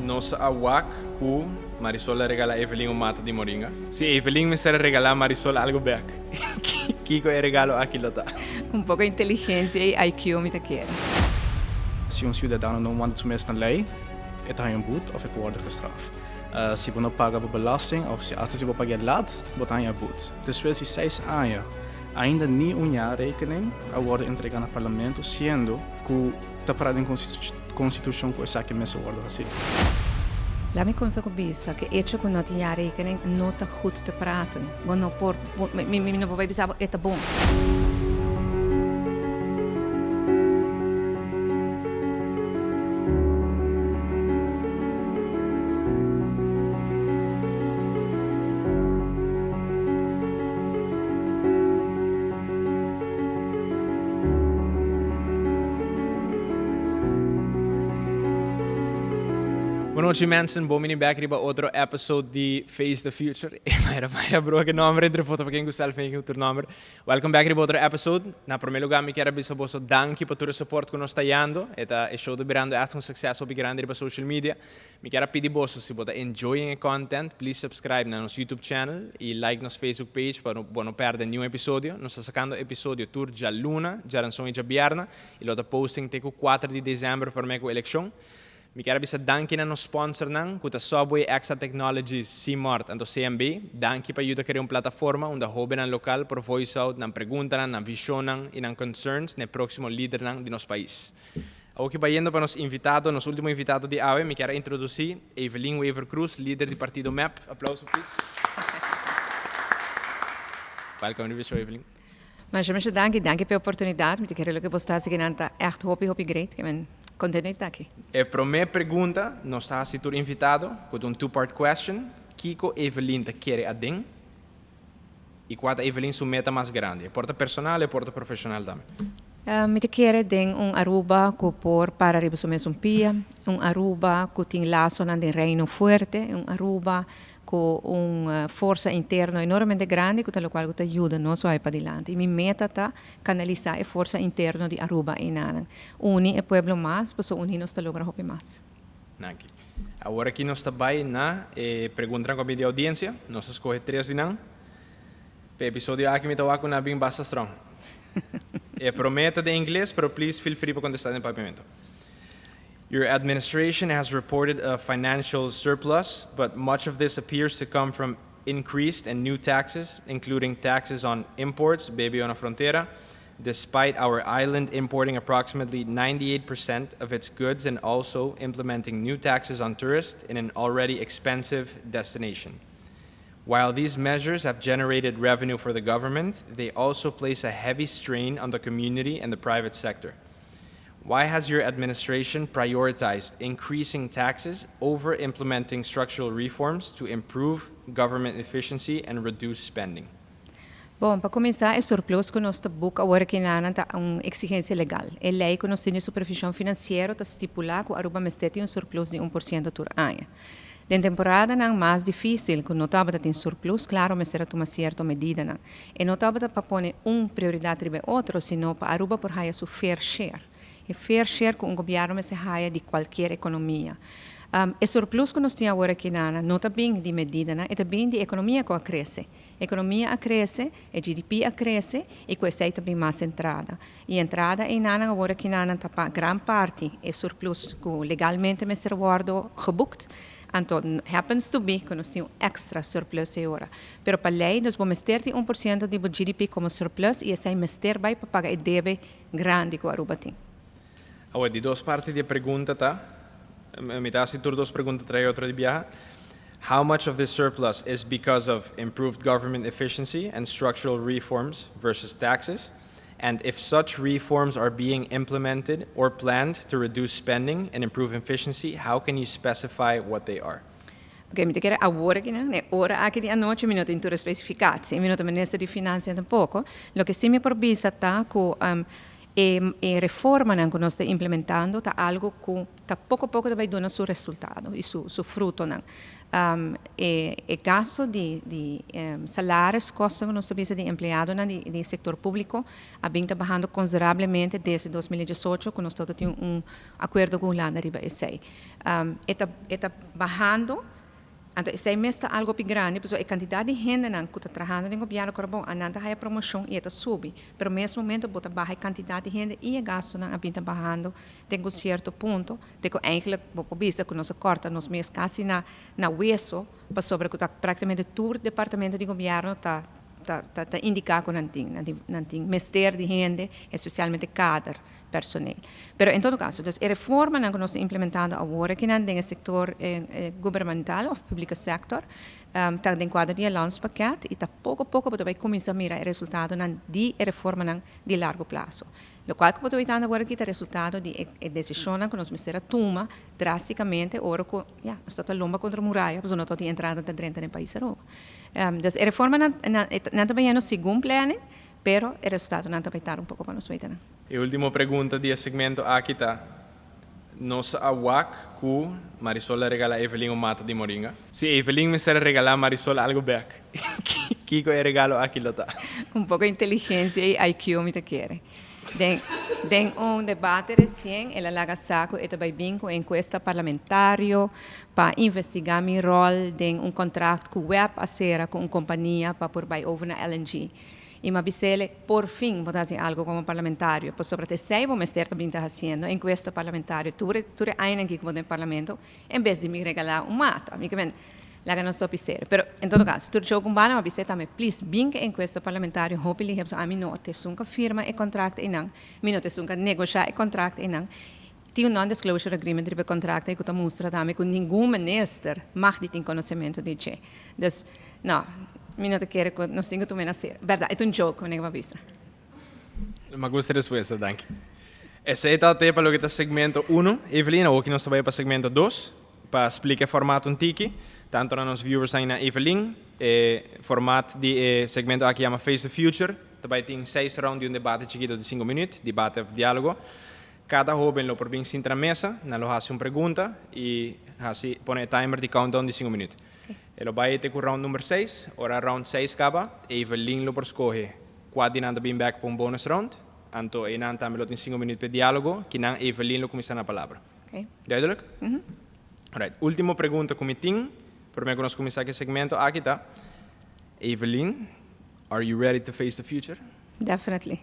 Nos a wak ku Marisol a regalá Evelyn un mata di moringa. Si Evelyn mester a regalá Marisol algu bèk, kiko e regalo aki lo ta? Un poko inteligensia i IQ mi ta kere. Si un ciudadano no wanta su mes na ley, e ta haña un boet of e por wordo gestraf. Si bo no paga bo belasting of si hasta si bo pag'é lat, bo ta haña boet. Despues di seis aña, ainda ni un jaarrekening a wordo entrega na Parlamento, siendo cu ta para den Constitucion cu esaki mester wordo haci. Laat mi cuminsa cu bisa cu hecho cu no tin jaarrekening no ta goed te praten. Bo no por, mi no por bay bisa bo e ta bon. Bonochi mensen, bon bini bek riba otro episode di Face the Future. Era maya broer ke nomber entre foto pa ken ku self making otro nomber. Welcome back riba otro episode. Na prome lugar mi kier a bisa boso danki pa tur e support ku nos ta yando. E ta e show ta birando echt un succes hopi grandi riba social media. Mi kier a pidi boso si bo ta enjoying e content, please subscribe na nos YouTube channel y like nos Facebook page pa bo no perde niun episodio. Nos ta sacando episodio tur djaluna, djaranson y djabierna y lo ta posting te cu cuater di december prome cu eleccion. Mi kier a bisa danki na nos sponsornan cu ta Subway, Exa Technologies, Cmart anto CMB. Danki pa yuda crea un plataforma unda hobennan local por voice out nan preguntanan, nan visionnan y nan concerns na e proximo lidernan di nos pais. Awoki bayendo pa nos invitado, nos ultimo invitado di awe, mi kier a introduci Evelyn Wever Croes, lider di partido mep. Aplauso please. Welcome riba e show, Evelyn. Masha masha danki, danki pa e oportunidad. Mi ta kere loke bo sta haci kinan ta echt hopi hopi great. Ke men contento di ta aki. E prome pregunta nos ta haci tur invitado, cu ta un two part question, Kico Evelyn ta kere aden? I kua ta Evelyn su meta mas grandi? E por ta personal, e por ta profesional tambe. Mi ta kere den un Aruba ku por para riba su mesun pia, un Aruba ku tin lasonan den Reino fuerte, un Aruba ku un forsa interno enormemente grandi ku ta lokual ku ta yuda nos bai padilanti. I mi meta ta kanalisá e forsa interno di Aruba einanan. Uni e pueblo mas, pasobra uní nos ta logra hopi mas. Danki. Awor aki nos ta bai na e preguntanan ku a bin di audiencia. Nos a skohe tres di nan. P'e episodio aki mi ta wak ku nan a bin basta strong. E promé ta den ingles, pero please feel free pa kontestá den papiamento. Your administration has reported a financial surplus, but much of this appears to come from increased and new taxes, including taxes on imports, BBO na frontera, despite our island importing approximately 98% of its goods and also implementing new taxes on tourists in an already expensive destination. While these measures have generated revenue for the government, they also place a heavy strain on the community and the private sector. Why has your administration prioritized increasing taxes over implementing structural reforms to improve government efficiency and reduce spending? Bon, pa kuminsá e surplus ku nos ta buk awor aki nan ta un eksigensia legal. E lei ku nos tin di supervishon finansiero ta stipulá ku Aruba mester tin un surplus di un por siento tur aña. Den temporadanan mas difísil ku no tabata tin surplus, klaro mester a tuma sierto medidanan. E no tabata pa pone un prioridat riba e otro, sino pa Aruba por haya su fair share. E fair share ku un gobièrnu mester haya di kualkier ekonomia. E surplus ku nos tin awor aki nan no ta bin di medidanan, e ta bin di ekonomia ku a krese. Ekonomia a krese, e GDP a krese i ku esei ta bin mas entrada. I entrada einanan awor akinanan ta pa gran parti e surplus ku legalmente mester wòrdu geboekt. Anto happens to be ku nos tin un èkstra surplus e ora. Pero pa lei nos bo mester tin un por siento di bo GDP komo surplus i esei mester bai pa paga e debe grandi ku Aruba tin. Awor, di dos parti di e pregunta ta, mi ta hasi tur dos pregunta trae otro di biaha, How much of this surplus is because of improved government efficiency and structural reforms versus taxes? And if such reforms are being implemented or planned to reduce spending and improve efficiency, how can you specify what they are? Ok, mi ta kere awor aki nan, e ora aki di anochi mi no tin tur e specificatie, mi no ta minister di financia tampoco. Loke si mi por bisa ta cu. E e reformanan ku nos ta implementando ta algu ku ta poko poko ta bai duna su resultado i su su frutonan. E e gasto di di salaris, kosten ku nos ta bisa di empleadonan di di sektor públiko a bin ta bahando konsiderablemente desde 2018 ku nos tabata tin un akuerdo ku Hulanda riba esei. E ta e ta bahando. Anto esei mes ta algo hopi grandi pasobra e kantidat di hendenan ku ta trahando den gobièrnu kor bon a nan ta haya promoshon i e ta subi, pero mes momento bo ta baha e kantidat di hende i e gastunan a bin ta bahando den un sierto punto te ku eigentlik bo por bisa ku nos a kòrta nos mes kasi na na weso pasobra ku ta praktikamente tur departamento di gobièrnu ta ta ta indiká ku nan tin nan tin nan tin mester di hende espesialmente kader. personeel. Pero en todo caso, dus e reformanan cu nos ta implementando awor akinan den e sector gubernamental of publike sector ta den cuadro di e landspakket y ta poco poco bo ta bay cuminsa mira e resultadonan di e reformanan di largo plazo. Locual cu bo ta bay dando awor aki ta resultado di e decisionnan cu nos mester a tuma drasticamente ora cu ya nos ta ta lomba contra muraya pasobra no ta tin entrada ta drenta den pais Aruba. Dus e reformanan nan ta bayendo segun planning pero e resultadonan ta bay tarda un poco pa nos weta nan. E ultimo pregunta di e segmento aki ta, Nos a wak ku Marisol a regalá Evelyn un mata di moringa. Si Evelyn mester a regalá Marisol algu bèk, kiko e regalo aki lo ta? Un poko inteligensia i IQ mi ta kere. Den den un debate resien el a laga sa ku e ta bai bin ku enkuesta parlamentario pa investigá mi ròl den un kontrakt ku web a sera ku un kompania pa por bai over na LNG. I m'a bis'ele, Por fin bo ta hasi algo komo parlamentario, pasobra ta esei bo mester ta bin ta hasiendo, enkuesta parlamentario, tur e tur e añanan aki ku bo ta den parlamento, en bes di mi regalá un mata. Mi ke men, laga nos topi serio. Pero, en todo kaso, tur show ku banda m'a bis'é tambe, Plis, bin ku e enkuesta parlamentario hopi lihe, pasobra ami no ta esun ku firma e kontrakt einan, mi no ta esun ku negoshá e kontrakt einan. Tin un non-disclosure agreement riba e kontrakt ei ku ta mustra tambe ku ningun minister mag di tin konosementu di dje. Dus, no, mi no ta kere ku nos tin ku tuma e na serio. Bèrdat, e ta un joke, manera ku bo a bisa. Mi a gusta e respuesta, danki. Esei ta te pa loke ta segmento uno, Evelyn. Awoki nos ta bai pa segmento dos, pa splika e formato un tiki, tantu na nos viewers i na Evelyn. E format di e segmento aki yama Face the Future. Ta bai tin seis round di un debate chikito di sinku minüt, debate òf diálogo. Kada hóben lo por bin sinta na mesa, nan lo hasi un pregunta i hasi pone e timer di countdown di sinku minüt. E lo bai te ku round number seis. Ora round seis kaba, Evelyn lo por skohe kua di nan ta bin bèk pa un bonus round. Anto einan tambe lo tin sinku minüt pa e diálogo, kinan Evelyn lo kuminsá na palabra. Duidelijk? Alright, último pregunta ku mi tin promé ku nos kuminsá ku e segmento aki ta, Evelyn, are you ready to face the future? Definitely.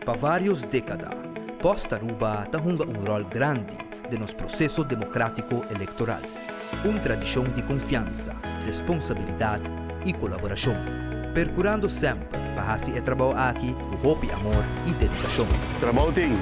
Pa varios dékada, Post Aruba ta hunga un ròl grandi den nos proseso demokratiko elektoral. Un tradishon di konfiansa, responsabilidat i kolaborashon. Perkurando semper pa hasi e trabou aki ku hopi amor i dedikashon. Trabou tin.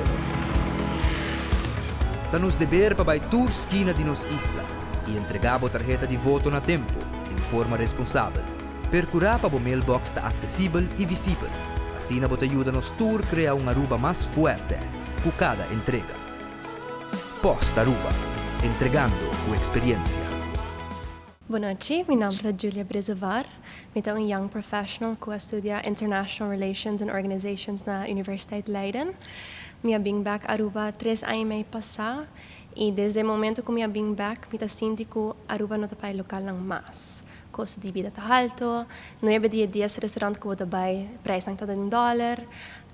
Ta nos deber pa bai tur skina di nos isla i entregá bo tarheta di voto na tempu di un forma responsabel. Percurá pa bo mailbox ta accesibel y visibel. Asina bo ta yuda nos tur crea un Aruba mas fuerte cu cada entrega. Post Aruba, entregando cu experiencia. Bonochi, mi nomber ta Julia Brezovar. Mi ta un young professional cu a studia International Relations and Organizations na Universiteit Leiden. Mi a bin bek Aruba tres aña y mei pasa y desde e momento cu mi a bin bek mi ta sinti cu Aruba no ta pa e localnan mas. Kosto di bida ta halto, nuebe di e dies restaurant ku bo ta bai, preisnan ta den dòler,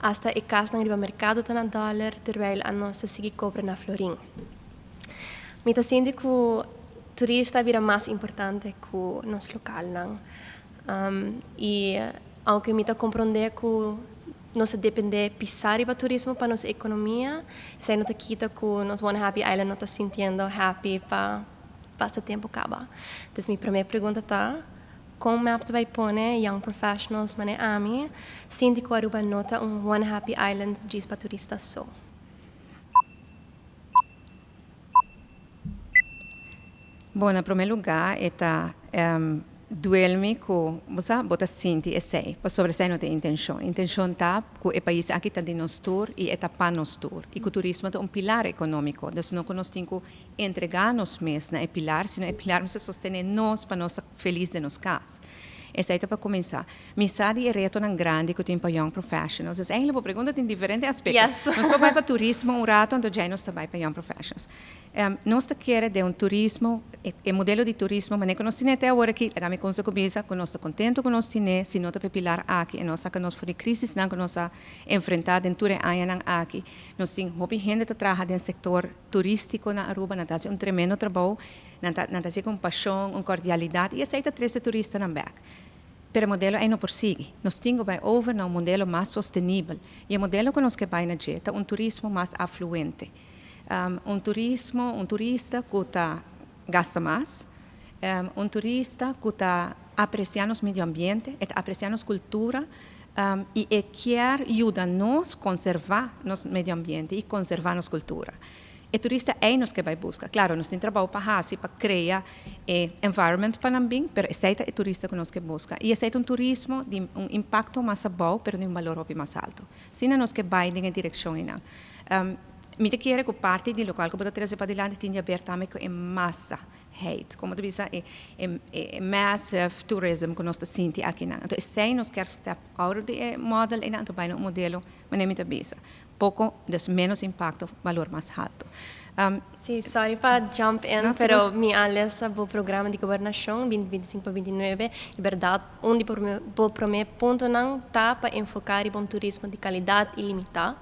asta e kasnan riba merkado ta na dòler, terwijl anos ta sigui kobra na florin. Mi ta sinti ku turista a bira mas importante ku nos lokalnan. I aunke mi ta komprondé ku nos ta dependé pisá riba turismo pa nos ekonomia, esei no ta kita ku nos One Happy Island no ta sintiendo happy pa Basta tempu kaba. Dus mi promé pregunta ta, kon mep ta bai pone young professionals manera ami sinti ku Aruba no ta un one happy island djis pa turista so? Bon, na promé lugá e ta duel mi ku bo sa bo ta sinti esei, pasobra esei no ta e intenshon. Intenshon ta ku e pais aki ta di nos tur i e ta pa nos tur i ku turismo ta un pilar ekonómiko. Dus no ku nos tin ku Entregá nos mes na e pilar, sino e pilar mester sostené nos pa nos ta felis den nos kas. Esey ta pa cuminsa. Mi sa di e retonan grandi cu tin pa young professionals. Dus eigenlijk e pregunta tin diferente aspecto. Nos por bay pa turismo un rato, anto ya nos bay pa young professionals. Nos ta kere den un turismo, e modelo di turismo, mas cu nos tin te awor aki, laga mi cuminsa, cu nos ta contento cu nos tin, si no ta pilar aki, y nos saca nos for di crisis nan cu nos a enfrenta den tur añanan aki. Nos tin hopi hende ta traha den sector turistico na Aruba, nan ta un tremendo trabou, nan ta cu pasion, un cordialidad, y esey ta trece turistanan back. Pero e modelo ey no por sigui. Nos tin cu bay over na un modelo mas sostenibel. Y e modelo cu nos kier bay na ta un turismo mas afluente. Un turismo, un turista cu ta gasta mas, un turista cu ta aprecia nos medio ambiente, ta aprecia nos cultura y e kier yuda nos conserva nos medio ambiente y conserva nos cultura. E turista ey nos kier bay busca. Claro, nos tin trabou pa haci, pa crea environment pa nan bin, pero esey ta e turista cu nos kier busca. Y esey ta un turismo di un impacto mas abou, pero di un balor mas halto. Asina nos kier bay den direccion ey. Mi ta kere cu parti di loke cu bo ta trece pa dilanti tin di haber tambe cu e massa heid. Con ta bisa, e massive tourism cu nos ta sinti aki nan. Anto, esey nos kier step out of the model y anto bay un modelo, manera mi ta bisa. Poco, dus menos impacto, balor mas halto. Si, sorry pa jump in, No, pero sigur. Mi a lesa e programa di gobernacion 2025 pa 29, e berdad, un di e prome puntonan ta pa enfoca riba un turismo di calidad y limita,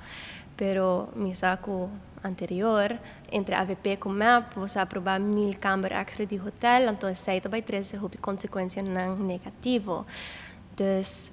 pero mi sa cu anterior, entre AVP cu MEP, bo a aproba 1000 camber extra di hotel, anto esey tambe trece hopi consecuencianan negativo. Dus,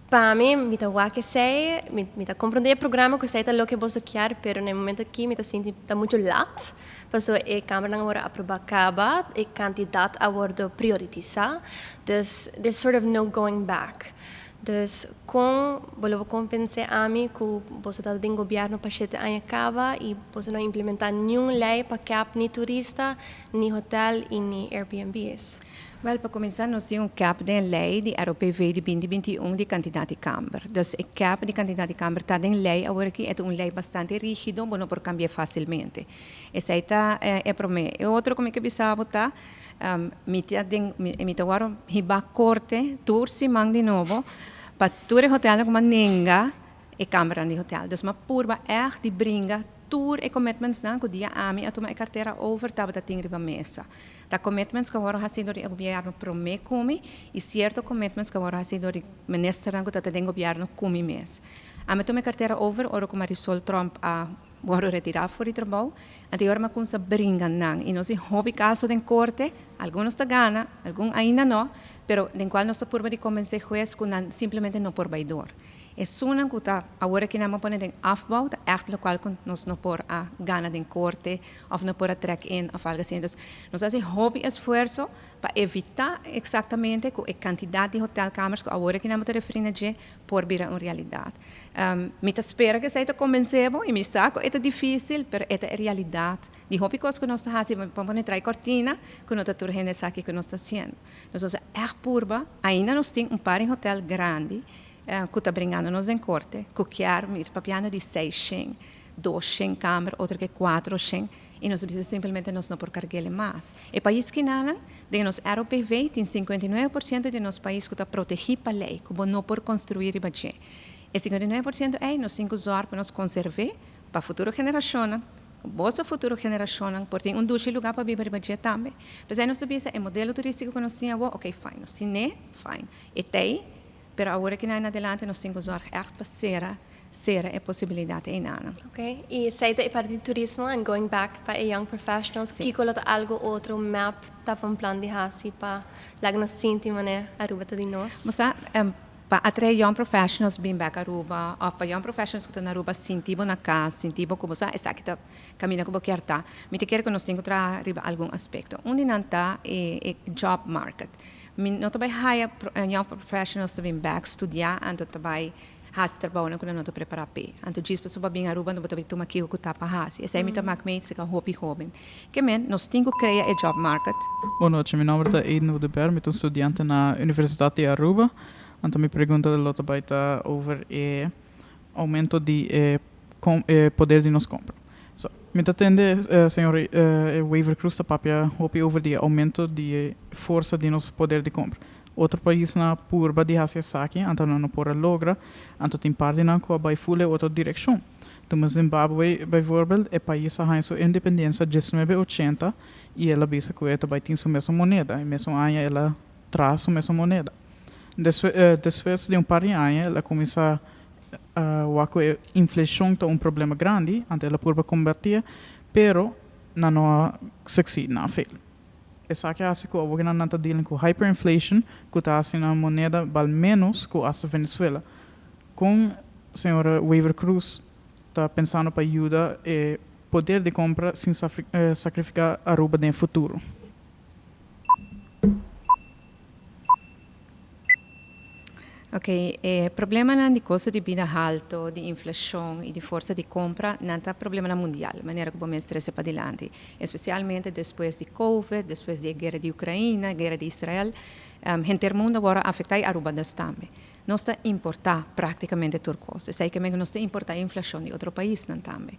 pa mi, mi ta wak esey, mi ta comprende e programa cu esey ta loke boso kier, pero na momento aki mi ta sinti ta mucho laat. Paso e cambernan a wordo aproba caba, e cantidad a wordo prioritiza. Dus there's sort of no going back. Dus con bo lo convence ami cu boso ta den gobierno pa 7 aña caba y boso no a implementa ningun ley pa cap ni turista, ni hotel y ni Airbnbs? Wel, pa cuminsa, nos tin un cap di ley di ROPV di 2021 di cantidad di camber. Dus e cap di cantidad di camber ta den ley awor aki, e un ley bastante rigido, no por cambia facilmente. Esey ta e prome. E otro cu mi kier bisa ta, mi ta den mi ta awor hiba corte tur siman di nobo pa tur hotel cu a nenga e camber di hotel. Dus m'a purba echt di bringa tur e commitments nan cu dia ami a tuma e cartera over tabata tin riba mesa. Ta commitments cu awor haci di gobierno prome cu mi y cierto commitments cu awor haci di minister cu ta den gobierno cu mi mes. Ami a tuma e cartera over ora cu Marisol Tromp a wordo retira for di trabou. Anto awor m'a cuminsa bringa nan. Y nos tin hopi caso den corte, algun ta gana, algun ainda no, pero den cual nos por di convence hues cu nan simplemente no por bay door. Esunnan cu ta awor cu nan a pone den afbouw, ta echt loke cu nos no por a gana den corte of no por a trek in of algo asina. Dus nos ta haci hopi esfuerso pa evita exactamente cu e cantidad di hotelkamers cu awor cu nan ta referi na dje por bira un realidad. Mi ta spera cu esey ta convence bo y mi sa cu ta dificil, pero e ta e realidad. Di hopi cos cu nos ta haci, pa tras cortina, cu no ta tur hende sa cu nos ta haciendo. Nos ta echt purba, ainda nos tin un par di hotel grandi, cu ta bringando nos den corte, cu kier, mi papiando di 600, 200 camber, otro cu 400, y nos simplemente nos no por carga mas. E pais akinan, den nos ROPV, tin 59% di nos pais cu ta protegi pa ley, cu no por construi riba dje. E 59% ey nos tin cu pa nos conserva pa futuro generacion, boso futuro generacion, por tin un dushi luga pa biba riba dje tambe. Mas ey nos bisa e modelo turistico cu nos tin, ok, fine, nos tin, fine. E tin, pero awor cu na adelante nos tin cu zorg echt pa cera e posibilidad ey nan. Ok, y esey ta e parti di turismo and going back pa young professionals, kico ta algo otro MEP ta pa un plan di hasi pa laga nos sinti manera Aruba ta di nos? Mas pa atrae young professionals bin back Aruba, of pa young professionals cu ta na Aruba sinti bo na cas, sinti bo como sa, esaki ta caminda cu bo kier ta. Mi ta kere cu nos tin cu traha riba algun aspecto. Un di nan ta e job market. Mi no ta bay haya young professionals ta bin back studia anto ta bay hasi trabou nan cu nan no ta prepara p'e. Anto djis paso bin Aruba no ta bay tuma kico cu ta pa hasi. Esey mi ta mak mee se hopi hoben. Kemen nos tin cu crea e job market. Bon nochi, mi nomber ta Aiden Oduber, mi ta studiante na Universidad di Aruba. Anto mi pregunta lo ta bay ta over e aumento di poder di nos compra. So, mi ta tende, señor Wever Croes ta papia hopi over di aumento di forsa di nos poder di compra. Otro paisnan a purba di hasi esaki, anto nan no por a logra, anto tin partinan ku a bai ful e otro direkshon. Tuma Zimbabwe bijvoorbeeld, e pais a haña su independensia diesnuebe ochenta i el a bisa ku e ta bai tin su mesun moneda. E mesun aña el a traha su mesun moneda. Despues di un par di aña el a kuminsá wak ku e inflashon ta un problema grandi, anto el a purba kombatié, pero nan no a succeed, nan a fail. Esaki a hasi ku awokinan nan ta dealing ku hyperinflation ku ta hasi nan moneda bal ménos ku asta Venezuela. Kon señora Wever Croes ta pensando pa yuda e poder di kompra sin sakrifiká Aruba den futuro? Ok, e problemanan di kosto di bida halto, di inflashon i di forsa di kompra, nan ta problemanan mundial, manera ku bo mes trese padilanti. Espesialmente despues di Covid, despues di e guera di Ukraina, guera di Israel, henter mundo a wòrdu afektá i Aruba dus tambe. Nos ta importá práktikamente tur kos. Esei ke men ku nos ta importá e inflashon di otro paisnan tambe.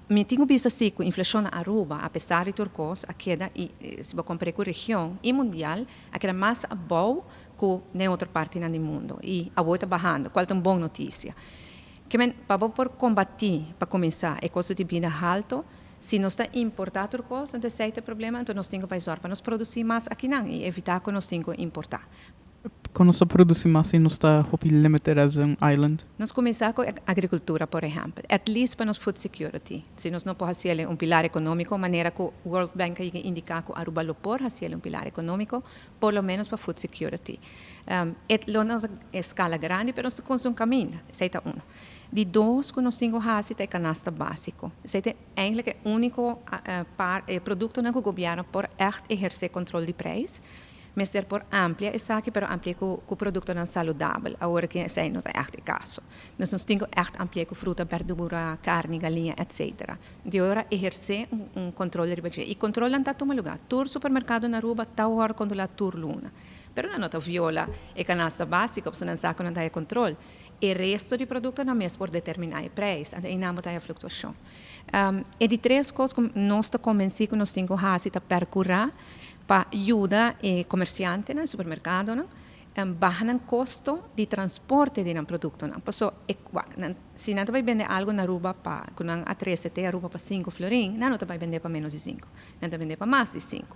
Mi tin ku bisa si ku inflashon na Aruba, apesar di tur kos, a keda i si bo kompar'é ku region i mundial, a keda mas abou ku den otro partinan di mundu i awor ta bahando, kual ta un bon notisia. Ke men, pa bo por kombatí, pa kuminsá, e kosto di bida haltu, si nos ta importá tur kos, anto esei ta e problema, anto nos tin ku bai zòrg pa nos produsí mas akinan i evitá ku nos tin ku importá. Kon nos ta produsí mas si nos ta hopi limited as un island? Nos kuminsá ku agrikultura, por ehèmpel, at least pa nos food security. Si nos no por hasi el un pilar ekonómiko, manera ku World Bank a yega indiká ku Aruba lo por hasi el un pilar ekonómiko, por lo ménos pa food security. E lo no ta eskala grandi, pero nos ta konstruí un kaminda. Esei ta uno. Di dos ku nos tin ku hasi ta e kanasta básiko. Esei ta eindelijk e úniko produktonan ku gobièrnu por ègt ehersé kontrol di preis. Mester por amplia esaki, pero amplia ku ku produktonan saludabel. Awor aki esei no ta ègt e kaso. Dus nos tin ku ègt amplia ku fruta, bèrdura, karni, galiña, etsetera. Di ora ehersé un un kontrol riba dje. I kontrolnan ta tuma lugá. Tur supermerkado na Aruba ta wòrdu kontrolá tur luna. Pero nan no ta viola e kanasta básiko pasobra nan sa ku nan ta haya kontrol. E resto di produktonan mes por determiná e preis. Anto einan bo ta haya fluktuashon. E di tres kos ku nos ta konbensí ku nos tin ku hasi ta pèrkurá Pa yuda e komersiantenan, supermerkadonan, baha nan kosto di transporte di nan produktonan. Paso e wak nan si nan ta bai bende algu na Aruba pa ku nan a trese te Aruba pa sinku florin, nan no ta bai bende pa ménos di sinku, nan ta bende pa mas di sinku.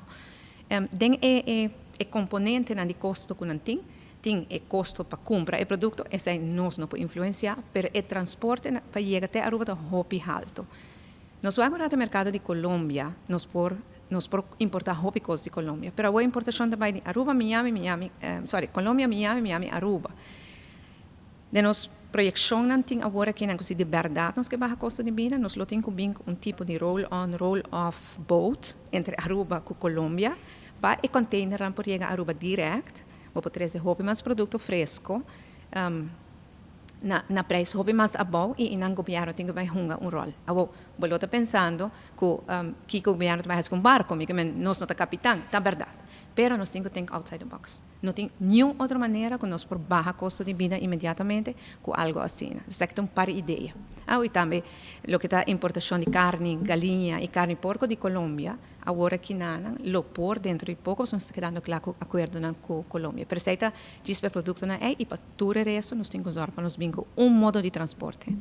Den e e e komponentenan di kosto ku nan tin, tin e kosto pa kumpra e produkto, esei nos no por influensiá, pero e transporte pa yega te Aruba ta hopi haltu. Nos wak ora ta merkado di Colombia, nos por nos por importá hopi kos di Colombia, pero awor importashon ta bai di Aruba, Miami, Miami, sorry, Colombia, Miami, Miami, Aruba. Den nos proyekshonnan tin awor akinan ku si di bèrdat nos ke baha kosto di bida, nos lo tin ku bin ku un tipo di roll on, roll off boat entre Aruba ku Colombia pa e containernan por yega Aruba dirèkt, bo por trese hopi mas produkto fresko. Na na prijs hopi mas abou i nan gobièrnu tin ku bai hunga un ròl. Awor, bo lo ta pensando ku kiko gobièrnu ta bai hasi ku un barko, mi ke men nos no ta kapitan, ta bèrdat. Pero nos tin ku think outside the box. No tin niun otro manera ku nos por baha kosto di bida inmediatamente ku algu asina. Esaki ta un par idea. Aw i tambe loke ta importashon di karni galiña i karni porko di Colombia. Awor aki nan lo por dentro di poko pasobra nos ta kedando kla ku akuerdonan ku Colombia. Pero esei ta djis pa e produktonan ei i pa tur e resto nos tin ku zòrg pa nos bin ku un modo di transporte.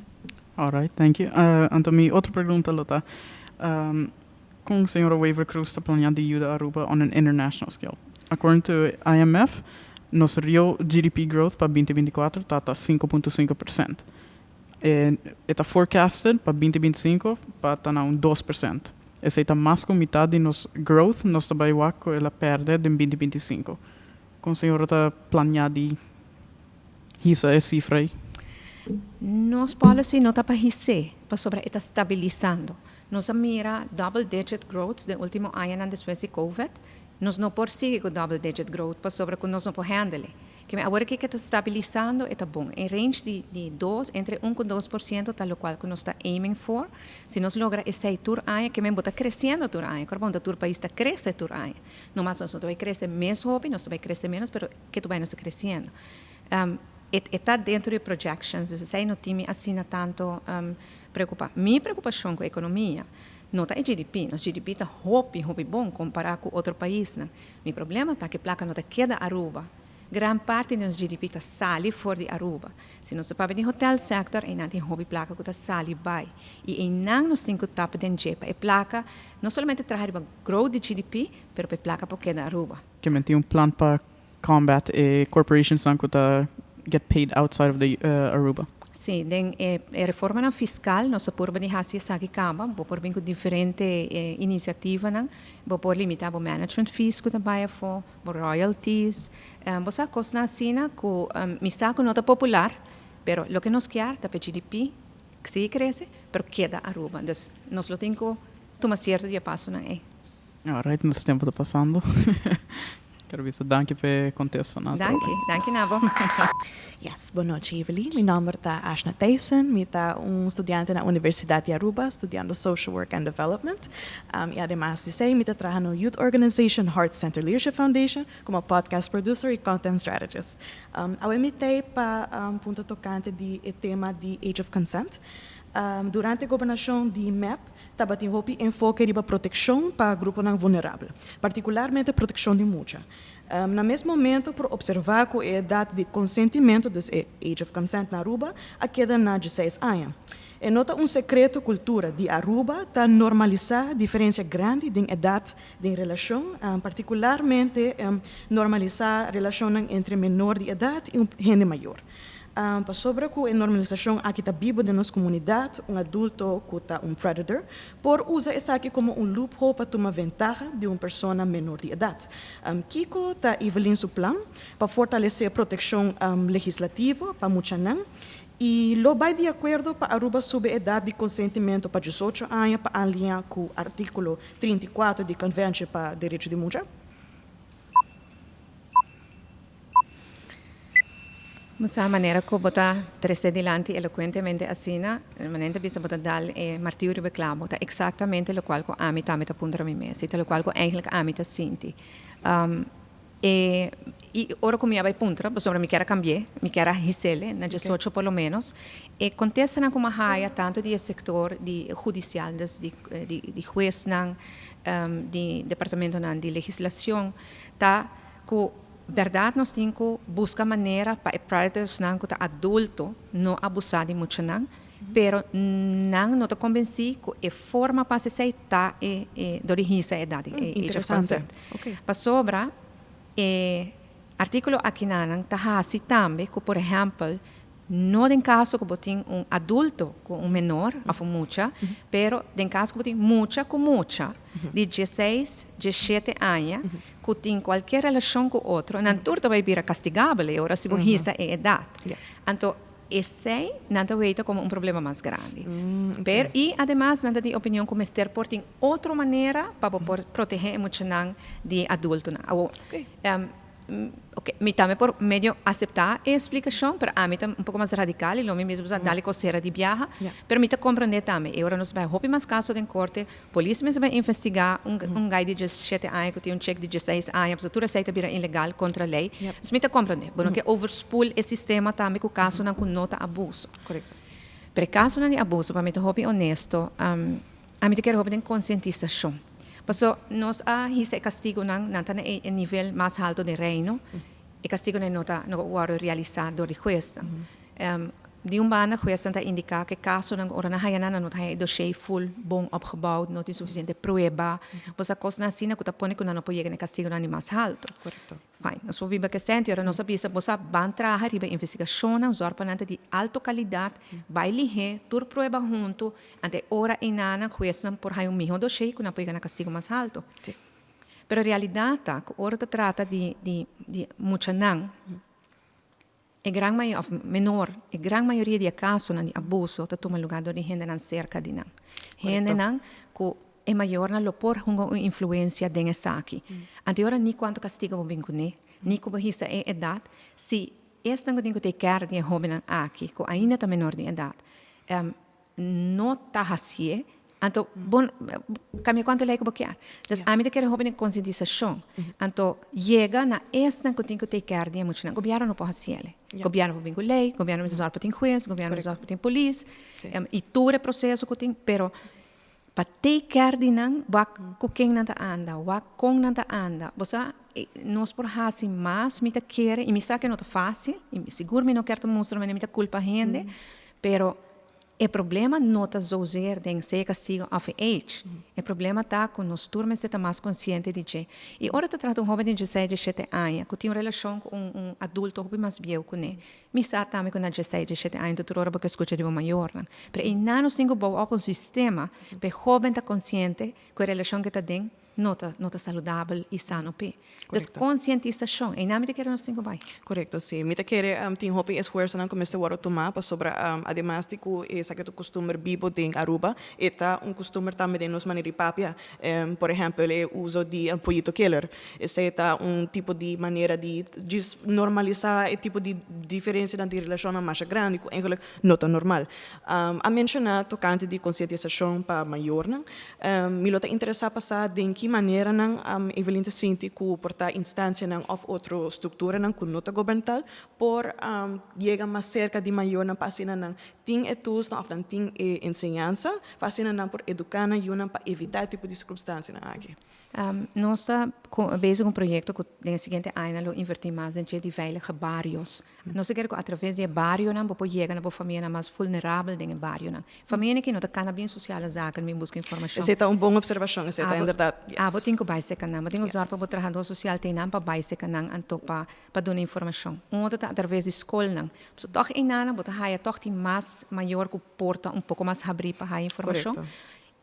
Alright, thank you. Anto mi otro pregunta lo ta, kon señora Wever Croes ta planea di yuda Aruba on an international scale? According to IMF, nos real GDP growth pa binti binti kuater ta ta 5.5%. E ta forecasted pa binti binti sinku pa ta na un 2%. Esei ta mas ku mitad di nos growth nos ta bai wak ku el a pèrdè den binti binti sinku. Kon señora ta planeá di hisa e sifra ei? Nos policy no ta pa his'é, pasobra e ta stabilisando. Nos a mira double digit growths den último añanan despues di covid. Nos no por sigui ku double digit growth pasobra ku nos no por handle. Keme awor aki ke ta stabilisando e ta bon. E range di di dos, entre un ku 2% ta lokual ku nos ta aiming for. Si nos logra esei tur aña, keme bo ta kresiendo tur aña. Kor bon ta tur pais ta krese tur aña. No mas nos no ta bai krese mes hopi, nos ta bai krese menos, pero ke tur bai nos ta kresiendo. E e ta dentro di e projections, dus esei no tin mi asina tanto preokupa. Mi preokupashon ku ekonomia. No ta e GDP, nos GDP ta hopi, hopi bon kompará ku otro paisnan. Mi problema ta ku e plaka no ta keda Aruba. Gran parti di nos GDP ta sali for di Aruba. Si nos ta papia di hotel sector, einan tin hopi plaka ku ta sali bai. I einan nos tin ku tap den dje pa e plaka no solamente traha riba growth di GDP, pero pa e plaka por keda Aruba. Ke men tin un plan pa combat e corporationsnan ku ta get paid outside of the Aruba. Sí, den e reformanan fiscal nos a purba di haci esaki caba. Bo por bin cu diferente iniciativanan. Bo por limita bo management fees cu ta bay afo, bo royalties. Bo sa cosnan asina cu mi sa cu no ta popular, pero loke nos kier ta pa e GDP sigui crece, pero keda Aruba. Dus nos lo tin cu tuma cierto di e pasonan ey. Alright, nos tempo ta pasando. Quiero bisa danki pa e contesta na atrobe. Danki, danki na bo. Yes, bon nochi Evelyn. Mi nomber ta Ashna Thijssen. Mi ta un studiante na Universidad di Aruba studiando Social Work and Development. Y ademas di esey mi ta traha na un youth organization Heart Center Leadership Foundation como podcast producer y content strategist. Awe mi t'ey pa punta tocante di e tema di Age of Consent. Durante gobernacion di mep tabatin hopi enfoke riba protekshon pa gruponan vulnerabel, partikularmente protekshon di mucha. Na mes momento por opservá ku e edat di konsentimentu, dus e age of consent na Aruba, a keda na dieseis aña. E no ta un sekreto kultura di Aruba ta normalisá diferensia grandi den edat den relashon, partikularmente normalisá relashonnan entre menor di edat i un hende mayor. Pasobra ku e normalisashon aki ta bibu den nos komunidat, un adulto ku ta un predator por usa esaki komo un loophole pa tuma ventaha di un persona menor di edat. Kiko ta Evelyn su plan pa fortalesé protekshon legislativo pa muchanan i lo bai di akuerdo pa Aruba subi edat di konsentimentu pa diesocho aña pa aliñá ku artíkulo 34 di Konvensje pa Derecho di Mucha? Bo sa manera ku bo ta trese dilanti elokuentemente asina, manera ta bisa bo ta dal e martiu riba e klabo, ta eksaktamente lokual ku ami tambe ta puntra mi mes i ta lokual ku eigentlik ami ta sinti. E i ora ku mi a bai puntra, pasobra mi kier a kambi'é, mi kier a his'el na diesocho por lo ménos, e kontestanan ku mi a haya tantu di e sektor di hudisial, dus di di huesnan, di departamentonan di legislashon, ta ku Bèrdat nos tin ku buska manera pa e predatorsnan ku ta adulto no abusá di muchanan, pero nan no ta kombensí ku e forma pa hasi esei ta e e dor di hisa e edat di e age of consent. Pasobra e artíkulo akinanan ta hasi tambe ku por ehèmpel No den kaso ku bo tin un adulto ku un menor òf un mucha, pero den kaso ku bo tin mucha ku mucha di dieseis, diesshete aña ku tin kualkier relashon ku otro, nan tur ta bai bira kastigabel e ora si bo hisa e edat. Anto esei nan ta weita komo un problema mas grandi. Pero i ademas nan ta di opinion ku mester por tin otro manera pa bo por protehé e muchanan di adultonan. Awor, Ok, mi tambe por medio acepta e explicacion, pero ami ta un poco mas radical y lo mi mismo sa dale cosera di biaha, pero mi ta comprende tambe. E ora nos bay hopi mas caso den corte, polis mester bay investiga un un guy di diesshete aña cu tin un chick di diesseis aña, pasobra tur esey ta bira ilegal contra ley. Dus mi ta comprende. Bo no ke overspoel e sistema tambe cu casonan cu no ta abuso. Pero e casonan di abuso, pa mi ta hopi honesto, Ami ta kere hopi den konsientisashon. Paso nos a hisa e kastigunan, nan ta na e nivel mas haltu den Reino. E kastigunan no ta no wòrdu realisá dor di huesnan. Di un banda huesnan ta indiká ku e kasonan ku ora nan haña nan, nan no ta haña e doshé ful bon opgebouwd, no tin sufisiente prueba. Bo sa kosnan asina ku ta pone ku nan no por yega na e kastigunan di mas haltu. Fine, nos por biba kesenti, ora nos a bisa bo sa ban traha riba investigashonnan, zòrg pa nan ta di alto kalidat, bai lihé, tur prueba huntu, Ante e ora einanan huesnan por haña un mihó doshé ku nan por yega na kastigu mas haltu. Pero realidat ta ku ora ta trata di di di muchanan, e gran mayo òf menor, e gran mayoria di e kasonan di abuso ta tuma lugá dor di hendenan serka di nan. Hendenan ku e mayornan lo por hunga un influensia den esaki. Ante e ora ni kuantu kastigu bo bin kuné, ni ku bo hisa e edat, si esnan ku tin ku ta e kèr di e hóbennan aki ku ainda ta menor di edat, no ta hacié, anto bo cambia cuanto ley cu bo kier. Dus ami ta kere hopi den concientisacion. Anto yega na esnan cu tin cu take care di e muchanan. Gobierno no por haciele. Gobierno por bin cu ley, gobierno mester zorg pa tin huez, gobierno mester zorg pa tin polis, y tur e proceso cu tin, pero. Pa take care di nan, wak ku ken nan ta anda, wak kon nan ta anda. Bo sa, nos por hasi mas, mi ta kere, i mi sa ke no ta fásil, i sigur mi no kier ta mustra manera mi ta kulpa hende, pero e problema no ta zozeer den sea kastigo òf e age. E problema ta ku nos tur mester ta mas konsiente di dje. I ora ta trata un hóben di dieseis, diesshete aña ku tin un relashon ku un un adulto hopi mas bieu kuné, Mi sa tambe ku na dieseis, diesshete aña tur ora bo ke skucha di bo mayornan. Pero einan nos tin ku bou op un sistema pa e hóben ta konsiente ku e relashon ke ta den no ta no ta saludabel i sano p'e. Dus konsientisashon, einan mi ta kere nos tin ku bai. Korekto, si. Mi ta kere tin hopi esfuersonan ku mester wòrdu tumá pasobra ademas di ku esaki ta un kustumber bibo den Aruba, e ta un kustumber tambe den nos manera di papia. Por ehèmpel e uso di pollito killer. Esei ta un tipo di manera di djis normalisá e tipo di diferensianan di relashonnan masha grandi ku eigenlijk no ta normal. A menshoná tokante di konsientisashon pa mayornan. Mi lo ta interesá pa sa den ki maneranan Evelyn ta sinti ku por ta instansianan òf otro strukturanan ku no ta goberntal por yega mas serka di mayornan pa asina nan tin e toolsnan òf nan tin e enseñansa pa asina nan por eduká nan yunan pa evitá e tipo di sirkunstansianan aki. Nos ta bezig ku un proyekto ku den e siguiente añanan lo invertí mas den dje di veilige barios. Nos ta kere ku atraves di e barionan bo por yega na bo famianan mas vulnerabel den e barionan. Famianan aki no ta kana bin sosiale zaken bin buska informashon. Esei ta un bon opservashon, esei ta inderdat, yes. Abo tin ku bai seka nan, bo tin ku zòrg pa bo trahadó sosial tei nan pa bai seka nan anto pa pa duna informashon. Un otro ta atraves di skolnan. Pasobra tòg einanan bo ta haya tòg tin mas mayor ku por ta un poko mas habrí pa haya informashon.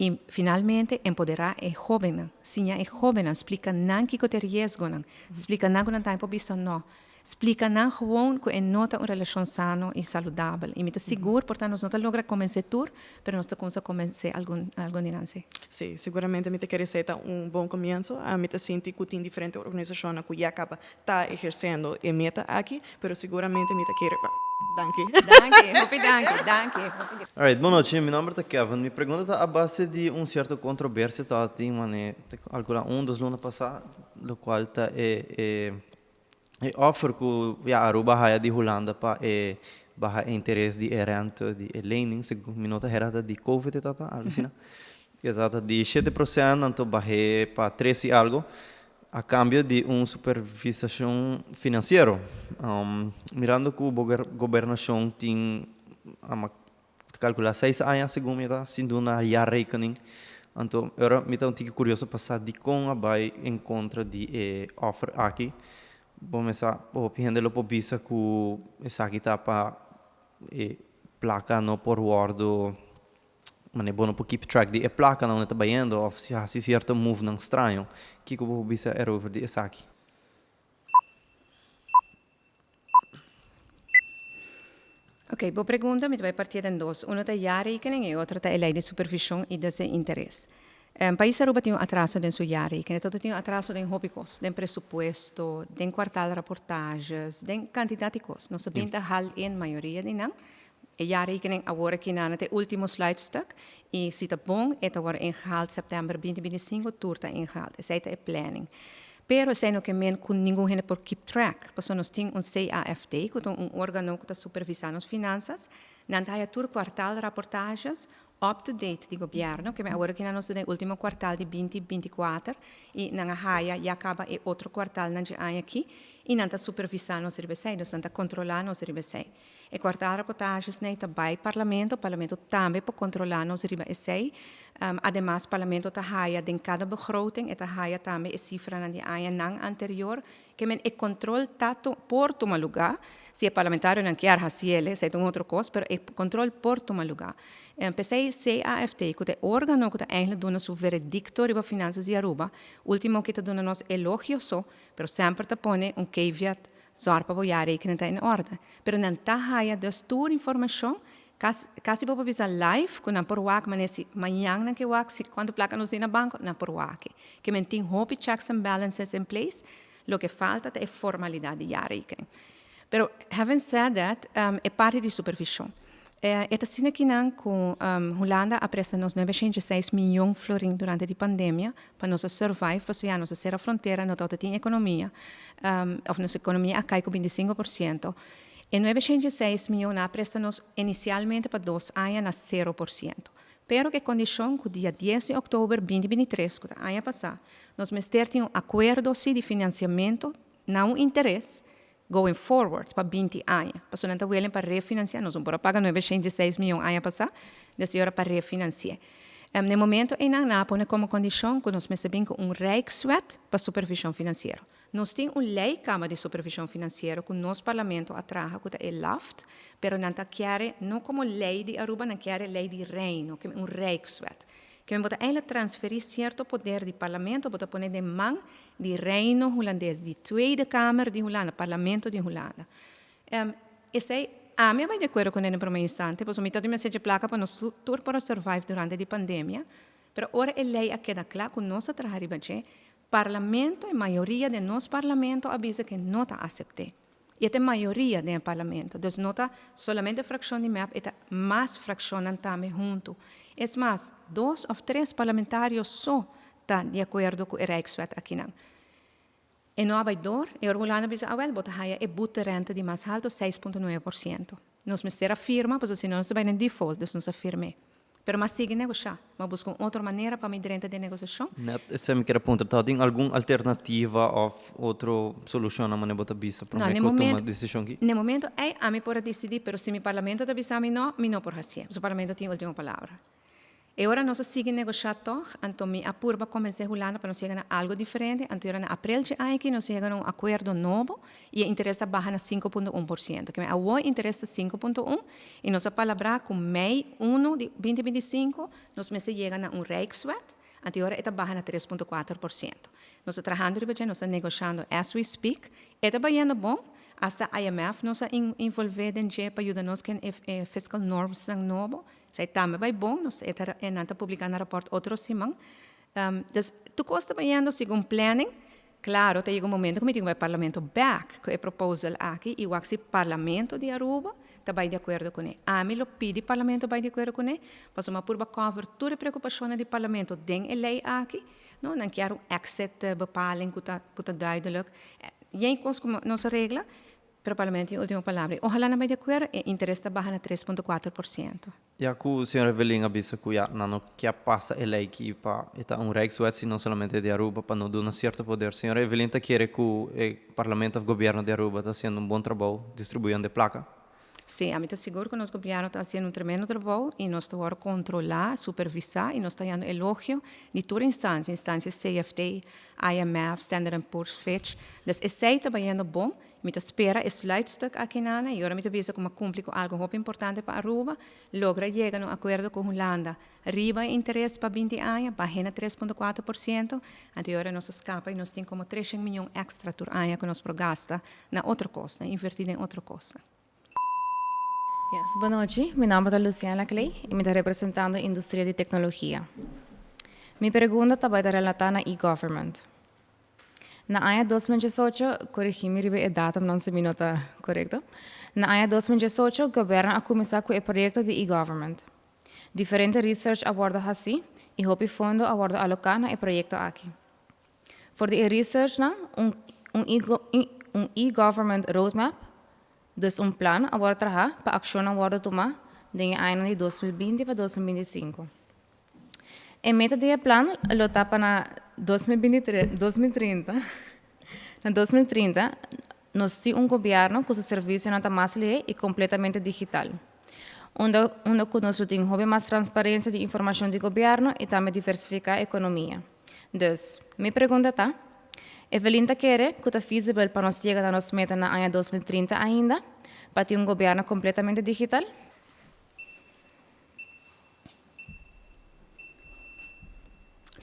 I finalmente empoderá e hóbennan, siña e hóbennan, splika nan kiko ta e riesgonan, splika nan ku nan tambe por bisa nò, splika nan gewoon ku e no ta un relashon sano i saludabel. I mi ta sigur por ta nos no ta logra komensé tur, pero nos ta kumsa komensé algun algun di nan sí. Sí, siguramente mi ta kere esei ta un bon komienso. Mi ta sinti ku tin diferente organisashonnan ku ya kaba ta ehersendo e meta aki, pero siguramente mi ta kere pa. Danki. Danki, hopi danki, danki, hopi danki. Alright, bon nochi, mi nomber ta Kevin. Mi pregunta ta a base di un cierto controversia ta tin mane ta calcula un dos luna pasa, locual ta e e e offer cu ya Aruba haya di Hulanda pa e baha e interes di e rente di e lening, segun mi no ta hera ta di covid e tata, algo asina. E tata di 7% anto bahe pa tres y algo. A cambio di un supervisacion financiero. Mirando cu bo gobernacion tin a calcula seis aña segun mi ta sin duna jaarrekening. Anto ora mi ta un tiki curioso pa sa dicon a bay en contra di e offer aki. Bo mesa hopi hende lo por bisa cu esaki ta pa e placa no por wordo. Manera bo no por keep track di e plakanan unda ta bayendo of si hasi cierto movenan straño. Kiko bo por bisa erover di esaki? Ok, bo pregunta mi ta bai partia den dos. Uno ta jaarrekening y e otro ta e ley di supervision y dus e interes. Pais Aruba tin un atraso den su jaarrekening. Tot tin un atraso den hopi cos, den presupuesto, den kwartaalrapportages, den cantidad di cos. Nos a bin ta hal in mayoria di nan. E jaarrekening awor aki nan ta e ultimo sluitstuk y si ta bon e ta worde ingehaald september binti binti sinku tur ta ingehaald. Esey ta e planning. Pero esey no ke men ku ningun hende por keep track pasobra nos tin un CAFT ku ta un organo ku ta supervisa nos finansas. Nan ta haya tur kwartaal raportages up to date di gobierno ke men awor aki nan nos ta den e ultimo kwartaal di binti binti kuater y nan a haya ya kaba e otro kwartaalnan dje aña aki y nan ta supervisa nos riba esey dus nan ta kontrola nos riba esey. E kwartal raportages nei ta bai Parlamento, Parlamento tambe por kontrolá nos riba esei. Ademas Parlamento ta haya den kada begroting e ta haya tambe e sifranan di añanan anterior. Ke men e kontrol ta por tuma lugá, si e parlamentarionan kier hasiel esei ta un otro kos, pero e kontrol por tuma lugá. P'esei CAFT ku ta e órgano ku ta eindelijk duna su veredikto riba finansas di Aruba, último ke ta duna nos elogio so, pero semper ta pone un caveat Zòrg pa bo jaarrekening ta in orde. Pero nan ta haya dus tur informashon, kasi bo por bisa live ku nan por wak manera si mañan nan ke wak si kuantu plaka nos tin na banko, nan por wak e. Ke men tin hopi checks and balances in place, loke falta ta e formalidat di jaarrekening. Pero having said that, e parti di supervishon. E ta asina kinan ku Hulanda a presta nos nuebe shenta i seis miyon florin durante di pandemia pa nos a survive pasobra ya nos a sera frontera, no tabata tin ekonomia òf nos ekonomia a kai ku 25%. E 906 miyon nan a presta nos inisialmente pa dos aña na 0%. Pero ku e kondishon ku dia dies di òktober binti binti tres, ku ta aña pasá, nos mester tin un akuerdo si di finansiamentu na un interes going forward pa binti aña. Pasobra nan ta welen pa refinansiá, nos no por a paga nuebe shen dieseis mion aña pasá, des e ora pa refinansi'é. Na e momento einan nan a pone komo kondishon ku nos mester bin ku un Rijkswet pa supervishon finansiero. Nos tin un ley caba di supervision financiero cu nos Parlamento a traha cu ta e LAFT, pero nan ta kiere no como ley di Aruba, nan kiere ley di Reino, ke un Rijkswet. Ke men bo ta eindelijk transferi cierto poder di Parlamento, bo ta pone den man di Reino Hulandes, di Tweede Kamer di Hulanda, Parlamento di Hulanda. Esey ami a bay di acuerdo cune den prome instante, pasobra mi ta di mester dje placa pa nos tur por a survive durante di pandemia, pero ora e ley a keda cla cu nos a traha riba dje, Parlamento, e mayoria den nos Parlamento a bisa ke no ta asept'é. I e ta e mayoria den e Parlamento. Dus no ta solamente frakshon di mep, e ta mas frakshonnan tambe huntu. Es mas, dos òf tres parlamentario so ta di akuerdo ku e Rijkswet akinan. E no a bai dor, e ora Hulanda a bisa, awèl, bo ta haya e boeterente di mas haltu, seis punto nuebe por siento. Nos mester a firma, pasobra si no nos ta bai den default, dus nos a firm'é. Pero m'a sigui negoshá. M'a buska un otro manera pa mi drenta den negosiashon. Net esei mi kier a puntra, ta tin algun alternativa òf otro solushonnan manera bo ta bisa promé ku tuma desishon aki? Na e momento ei ami por a disidí, pero si mi parlamento ta bisa mi nò, mi no por hasié. Pasobra parlamento tin último palabra. E ora nos a sigui negoshá tòg, anto mi a purba konvensé Hulanda pa nos yega na algu diferente, anto era na aprel dje aña aki nos a yega na un akuerdo nobo i e interes a baha na sinku punto un por siento. Keme awor e interes ta sinku punto un i nos a palabrá ku mei unu di binti binti i sinku nos mester yega na un Rijkswet, anto e ora e ta baha na tres punto kuater por siento. Nos ta trahando riba dje, nos ta negoshando as we speak. E ta bayendo bon, asta IMF nos a involvé den dje pa yuda nos ken e fiscal normsnan nobo. Esei tambe bai bon, nos e ta nan ta publiká nan rapòrt otro siman. Dus tur kos ta bayendo segun planning. Claro, ta yega un momento cu mi tin cu bay Parlamento bek cu e proposal aki y wak si Parlamento di Aruba ta bay di acuerdo cune. Ami lo pidi Parlamento bay di acuerdo cune, pasobra mi a purba cover tur e preocupacionnan di Parlamento den e ley aki. No, nan kier un exit bepaling cu ta cu ta duidelijk. Yen cos cu nos a regla, pero Parlamento tin e ultimo palabra. Y ohala nan bay di acuerdo, e interes ta baha na tres punto cuatro por ciento. Ya cu señor Evelyn a bisa cu ya nan no kia pasa e ley ki pa e ta un Rijkswet sino solamente di Aruba pa no duna cierto poder. Señor Evelyn ta kere cu e Parlamento of Gobierno di Aruba ta haciendo un bon trabou distribuyendo e placa? Sí, ami ta sigur cu nos Gobierno ta haciendo un tremendo trabou y nos ta worde controla, supervisa y nos ta hayando elogio di tur instancia, instancia CFT, IMF, Standard and Poor's, Fitch. Dus esey ta bayendo bon. Mi ta spera e sluitstuk aki nana y ora mi ta bisa cu mi a cumpli cu algo hopi importante pa Aruba, logra yega na un acuerdo cu Hulanda riba e interes pa binti aña, bahe na tres punto cuatro por ciento, anto e ora nos a scapa y nos tin como treshen miyon extra tur aña cu nos por gasta na otro cosnan, inverti den otro cosnan. Yes, bonochi. Mi nomber ta Luciana Laclay y mi ta representando industria di tecnologia. Mi pregunta ta bay ta relata na e-government. Na aña 2018, corigi mi riba e datumnan si mi no ta corecto, na aña 2018 gobierno a cuminsa cu e proyecto di e-government. Diferente research a wordo haci y hopi fondo a wordo aloca na e proyecto aki. For di e researchnan un un e-government roadmap, dus un plan a wordo traha pa accionnan wordo tuma den e añanan di 2020 pa 2025. E meta di e plan lo ta pa na 2030, na 2030 nos tin un gobierno cu su servicionan ta mas lihé y completamente digital. Unda unda cu nos lo tin hopi mas transparencia di informacion di gobierno y tambe diversifica economia. Dus, mi pregunta ta, Evelyn ta kere cu ta feasible pa nos yega na nos meta na aña 2030 ainda pa tin un gobierno completamente digital?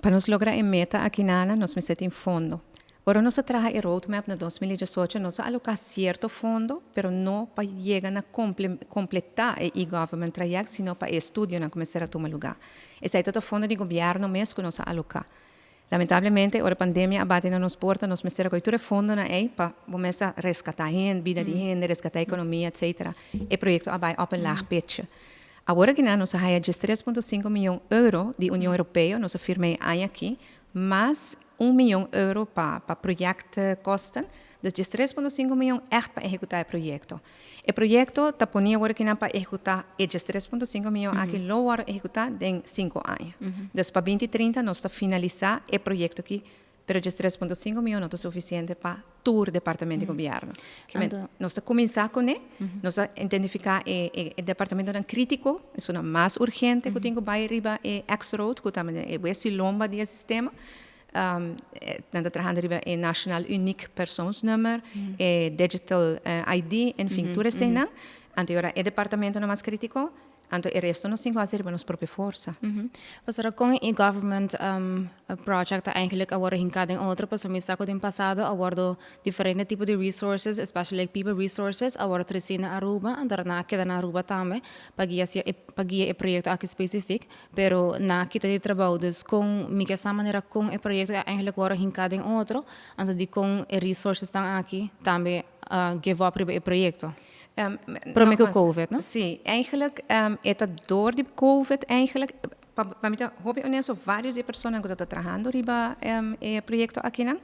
Pa nos logra e meta aki nana nos mester tin fondo. Ora nos a traha e roadmap na 2018 nos a aloká sierto fondo, pero no pa yega na kompletá e e-government trayèkt sino pa e estudionan ku mester a tuma lugá. Esei ta ta fondo di gobièrnu mes ku nos a aloká. Lamentablemente ora pandemia a bati na nos porta nos mester a kohe tur e fondonan ei pa bo mes a reskatá hende, bida di hende, reskatá ekonomia etcetera. E proyekto a bai op een laag pitje. Awor aki nan nos a haya djes tres punto sinku miyon euro di Union Europeo, nos a firma e aña aki, mas un miyon euro pa pa projectkosten. Dus 13.5 miyon echt pa ehecuta e proyecto. E proyecto ta poni awor aki pa ehecuta e 13.5 miyon aki lo wordo ehecuta den 5 aña. Dus pa 2030 nos ta finalisa e proyecto aki, pero 13.5 miyon no ta suficiente pa tur departamento di gobierno. Nos ta cuminsa cu ne, nos ta identifica e departamento critico, e mas urgente cu tin cu bay riba e X-Road, cu tambe e wesi lomba di sistema. Dan ta trahando riba e Nationaal Uniek Persoonsnummer, e Digital ID, en fin, tur esey nan. Anto e departamento mas critico, anto e resto nos tin cu haci nos propio forsa. Pasobra con e-government project eigenlijk a wordo hinca den otro, pasobra mi sa cu den pasado a wordo diferente tipo di resources, especially like people resources, a wordo treci na Aruba, anto nan a keda na Aruba tambe, pa guia pa guia e proyecto aki specific, pero nan a kita di trabou. Dus con mi kier sa manera con e proyecto eigenlijk wordo hinca den otro, anto di con e resources nan aki tambe give up riba e proyecto. Prome cu COVID, no? Si, eigenlijk e ta door di COVID eigenlijk, pa mi ta hopi honesto, varios di persona cu ta trahando riba e proyecto aki nan,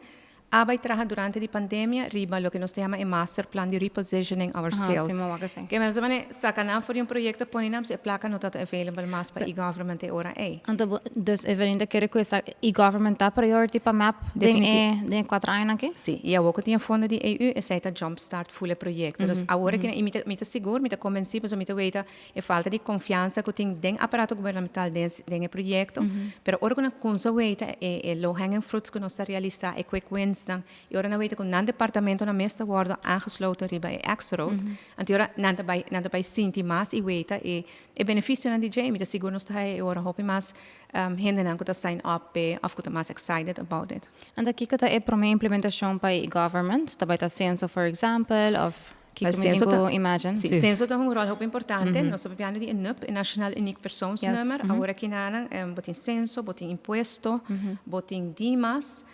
a bay traha durante di pandemia riba loke nos ta yama e masterplan di repositioning ourselves. Si, Cu mes mane saca nan for di un proyecto pone nan, e placa no ta available mas pa e-government e ora ei. Anto, dus Evelyn ta kere cu e-government ta priority pa MEP den 4 aña aki? Si, y awor cu tin fondo di EU, esey ta jumpstart full e proyecto. Dus awor cu mi ta sigur, mi ta convenci, pasobra mi ta weta e falta di confiansa cu tin den aparato gubernamental den e proyecto, pero ora cu nan cuminsa weta e low hanging fruits cu nos ta realisa, e quick wins dan, y ora nan weta cu nan departamento nan mes ta worden aangesloten riba e X-Road, anto ora nan ta bay sinti mas y weta e beneficio nan di dje. Mi ta sigur nos ta e ora hopi mas hende nan cu ta sign up of cu ta mas excited about it. Anto kico ta e prome implementacion pa e-government? Ta bay ta censo, for example, of kico Wel, mi censo tin cu imagine? Si, censo ta un rol hopi importante. Nos ta papiando di NUP, Nationaal Uniek Persoonsnummer. Awor aki nan, bo tin censo, bo tin impuesto, bo tin DIMAS.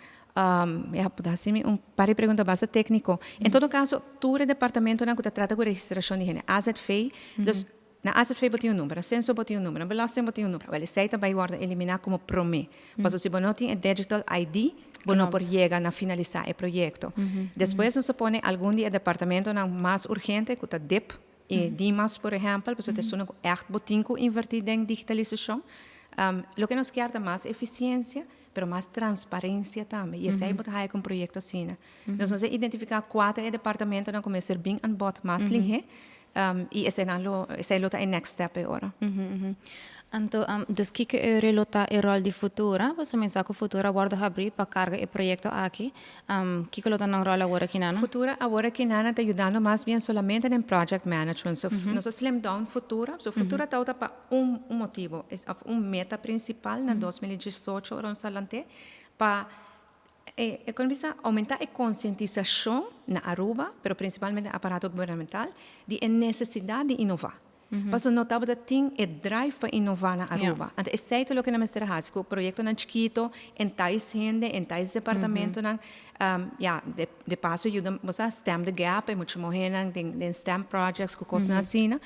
Ja, asina, un par di pregunta bastante tecnico. En todo caso, tur departamento nan cu ta trata cu registracion di hende, AZV, dus na AZV bo tin un number, na censo bo tin un number, na belasting bo tin un number. Wel, esey tambe wordo elimina como prome. Mas si bo no tin digital ID, bo no por yega na finalisa e proyecto. Despues nos ta pone algun di departamento nan mas urgente, cu ta DIP y DIMAS, por ehempel, pasobra mm -hmm. echt bo tin cu inverti den digitalisacion. Loke nos kier ta mas eficiencia, pero mas transparencia tambe. Y esey mm -hmm. cu un proyecto asina. Dus nos a identifica cua departamento nan cuminsa bin aan bod mas lihe. Y esey lo ta e next step ora. Anto, dus kico e lo ta e rol di Futura, bo mensa cu Futura a wordo habri pa carga e proyecto aki. Kico lo ta nan rol awor aki nan? Futura awor aki nan ta yudando mas bien solamente den project management. So nos a slim down Futura. So Futura ta pa un motibo, un meta principal na 2018 ora nos a lant'e pa economisa aumenta e concientisacion na Aruba, pero principalmente aparato gubernamental, di e necesidad di innova. Pasobra no tabata tin e drive pa innova na Aruba. Anto, esey ta loke nos mester haci, cu proyecto nan chikito, entice hende, entice departamento nan, ja, de paso yuda, bo stem the gap, e mucho muhe nan den STEM projects cu cos asina,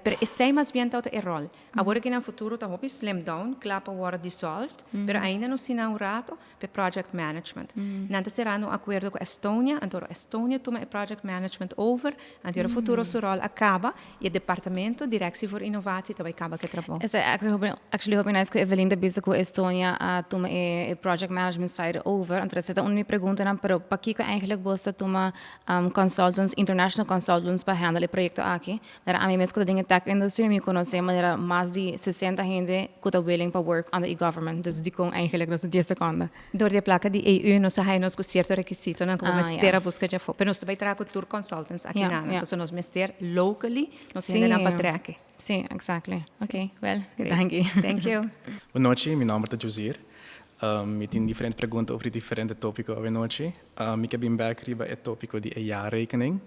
pero esey mas bien ta e rol. Awor cu den futuro ta hopi slim down, cla pa wordo dissolved, pero ainda nos tin un rato pa project management. Nan ta cerrando un acuerdo cu Estonia, anto Estonia tuma e project management over, anto Futura su rol a caba y e departamento, Directie voor Innovatie, tambe caba cu e trabou. Esey actually hopi nice cu Evelyn ta bisa cu Estonia a tuma e project management side over. Anto esey ta un di mi preguntanan, pero pakico eigenlijk boso a tuma consultants, international consultants pa handle e proyecto aki? Pero ami mes cu den tech industry, mi conoce manera mas di 60 hende cu ta willing pa work on the e-government. Dus dicon eigenlijk nos 10 seconde? Door di placa di EU, nos a haya nos cu cierto requisito, nan como mester a busca afo. Pero nos tambe ta traha cu tur consultants aki nan, pasobra nos mester locally, nos hende nan pa trek. Si, exactly. Ok, well, Great. Thank you. Thank you. Bon nochi, mi nomber ta Josir. Mi tin diferente pregunta over diferente topico anochi. Mi kier bin back riba e topico di jaarrekening.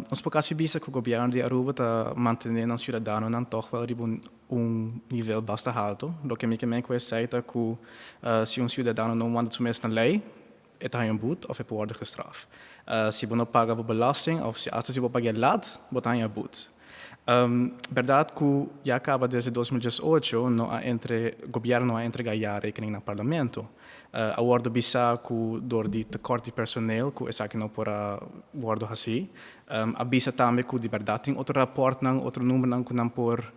Nos por casi bisa cu gobierno di Aruba ta mantene nan ciudadanonan toch wel riba un nivel basta halto. Loke mi kier cu esey ta cu si un ciudadano no wanta su mes na ley, e ta un boete of e por worden gestraft. Si bo no paga bo belasting of si hasta si bo paga laat, bo ta un boete. Berdad cu ya caba desde 2018 no a entre gobierno a entrega jaarrekening na parlamento. A wordo bisa cu door di tekort di personeel cu esaki no por a wordo haci. A bisa tambe cu di berdad tin otro raportnan, otro numbernan cu nan por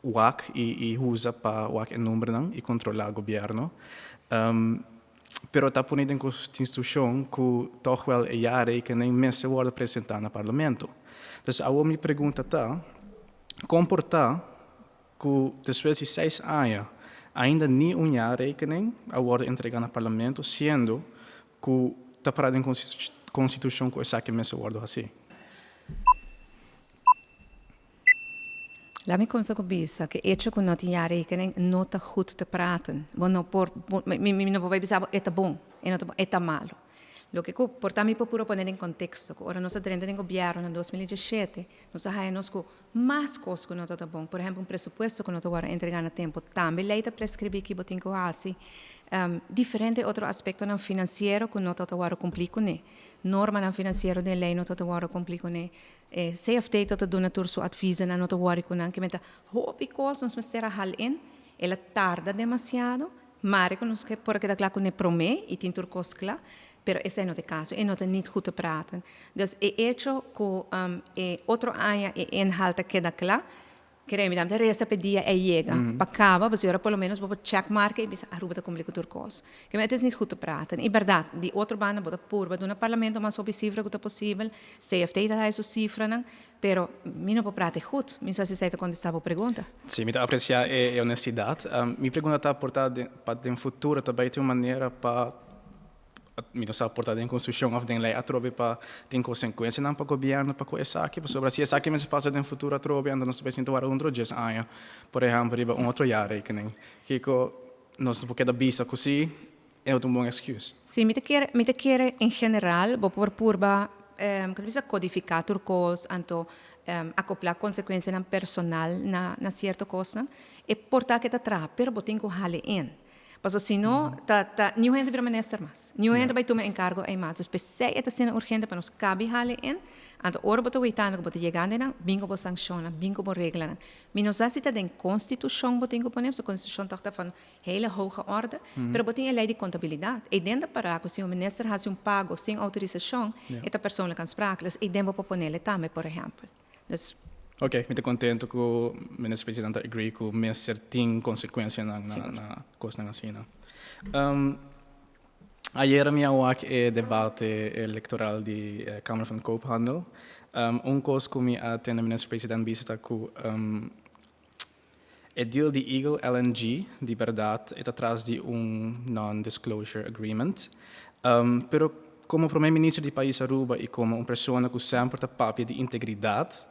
wak y usa pa wak e numbernan y controla gobierno. Pero ta pone den constitucion cu toch wel e jaarrekening mester wordo presenta na parlamento. Dus awor mi pregunta ta, con por ta cu despues di seis aña ainda ni un jaarrekening a wordo entrega na parlamento siendo cu ta para den constitucion cu esaki mester wordo haci? Laat mi cuminsa cu bisa cu hecho cu no tin jaarrekening no ta goed te praten. Bo no por, mi mi no por bay bisa bo e ta bon, e no ta bon, e ta malo. Loke cu por ta mi por puro pone den contexto cu ora nos a drenta den gobierno na 2017 nos a haya nos cu mas cos cu no ta ta bon. Por ehempel un presupuesto cu no ta worde entrega na tempo. Tambe ley ta prescribi ki bo tin cu haci. Diferente otro aspectonan financiero cu no ta ta worde cumpli cune. Normanan financiero den ley no ta ta worde cumpli cune. E CFT ta ta duna tur su adviezennan, no ta worry cu nan, kimen ta hopi cos nos mester a hal in, el a tarda demasiado, mare cu nos por a keda cla cune prome y tin tur cos cla, pero esey no ta e caso, e no ta niet goed te praten. Dus e hecho cu e otro aña e inhal ta keda cla, Kere mi ta reza p'e dia ei yega pa caba, pasobra por lo menos bo por check marca y bisa Aruba ta cumpli cu tur cos. Keme het is niet goed te praten. Y berdad, di otro banda bo ta purba duna parlamento mas hopi cifra cu ta posibel, CFT ta haya su cifranan, pero mi no por prata e goed. Mi sa si esey ta contesta bo pregunta. Sí, mi ta aprecia e honestidad. Mi pregunta ta por ta pa den futuro ta bay tin un manera pa Mi no sa por ta den konstitushon òf den lei atrobe pa tin konsekuensianan pa gobièrnu pa ku esaki, pasobra si esaki mester pasa den futuro atrobe anto nos ta bai sinta wara un otro dies aña, por ehèmpel riba un otro jaarrekening. Kiko nos no por keda bisa ku si e no ta un bon excuse? Sí, mi ta kere, mi ta kere en general bo por purba, ku ta bisa kodifiká tur kos, anto akoplá konsekuensianan personal na na sierto kosnan. E por ta ke ta traha, pero bo tin ku hali in. Pasobra si no, ta ta niun hende bira minister mas. Niun hende bai tuma enkargo ei mas. Dus p'esei e ta asina urgente pa nos kabi hali in. Anto ora bo ta weitando ku bo ta yegando einan, bin ku bo sankshonnan, bin ku bo reglanan. Mi no sa si ta den konstitushon bo tin ku pone, pasobra konstitushon tòg ta van hele hoge orde, pero bo tin e lei di kontabilidat. Eiden ta pará ku si un minister hasi un pago sin outorisashon, e ta persoonlijk aansprakelijk. Dus eiden bo por ponele tambe, por ehèmpel. Dus. Ok, mi ta contento cu Minister President ta agree cu mester tin consecuencianan na na cosnan asina. Um, ayera mi a wak e debate electoral di Kamer van Koophandel. Um, un cos cu mi a tende Minister President bisa ta cu um, e deal di Eagle LNG di berdad e ta tras di un non-disclosure agreement. Um, pero como Prome Minister di pais Aruba y como un persona cu semper ta papia di integridad,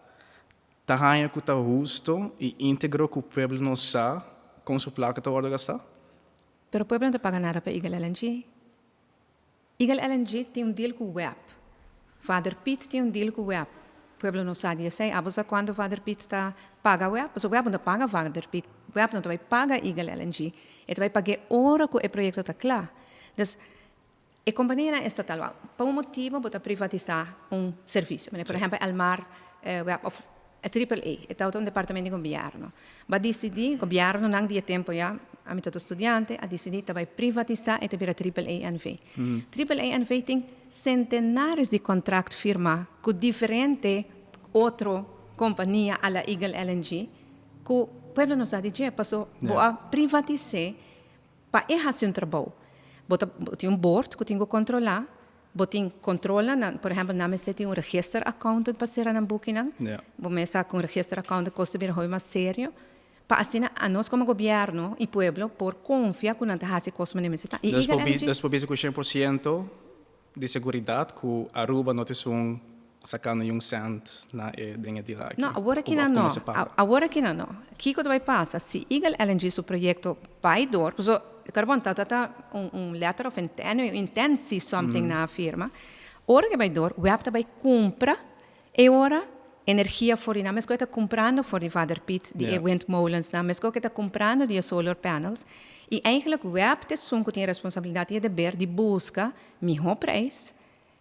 ta haña cu ta husto y integro cu pueblo no sa con su placa ta wordo gasta? Pero pueblo no ta paga nada pa Eagle LNG. Eagle LNG tin un deal cu web. Vader Piet tin un deal cu web. Pueblo no sa di esey. Abo sa cuanto Vader Piet ta paga web? Pasobra web no ta paga Vader Piet. Web no ta bay paga Eagle LNG. E ta bay pag'e ora cu e proyecto ta cla. Dus, e companianan estatal, wou, pa un motibo bo ta privatisa un servicio. Por ehempel, Elmar, web of E Triple A, e tabata un departamento di gobierno. Bo a disidí, gobiernonan di e tempo ya, ami tabata studiante, a disidí ta bai privatisá e ta bira Triple A NV. Triple A NV tin sentenares di kontrakt firmá ku diferente otro kompania a la Eagle LNG ku pueblo no sa di dje, paso bo a privatis'é pa e hasi un trabou. Bo ta bo tin un board ku tin ku kontrolá. Bo tin controla nan, por ehempel nan mester tin un register accountant pa cera nan bukinan. Bo mes sa cu un register accountant cos ta bira hopi mas serio. Pa asina anos como gobierno y pueblo por confia cu nan ta haci cos manera mester ta. Y Dus por dus por bisa cu 100% di seguridad cu Aruba no ta esun sacando ni un cent na e den e deal aki. No, awor aki nan no. Awor aki nan no. Kico ta bay pasa si Eagle LNG su proyecto bay door, pasobra Carbon ta ta un letter of intent, un intent si something nan a firma, ora ke bay door web ta bay cumpra e ora energia for di nan, mesco e ta cumprando for di Vader Piet di e windmolens nan, mesco ke ta cumprando di e solar panels, y eigenlijk web ta esun cu tin e responsabilidad y e deber di busca miho prijs,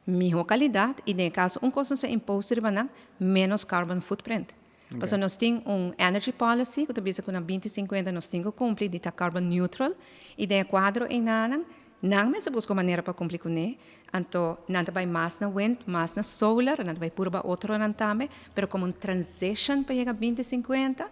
Mihó kalidat i den e kaso un kos nos a impost riba nan, ménos carbon footprint. Pasobra nos tin un energy policy ku ta bisa ku na binti sinkuenta nos tin ku kumpli di ta carbon neutral i den e kuadro einanan nan mester buska un manera pa kumpli kuné. Anto nan ta bai mas na wind, mas na solar, nan ta bai purba otronan tambe, pero komo un transition pa yega binti sinkuenta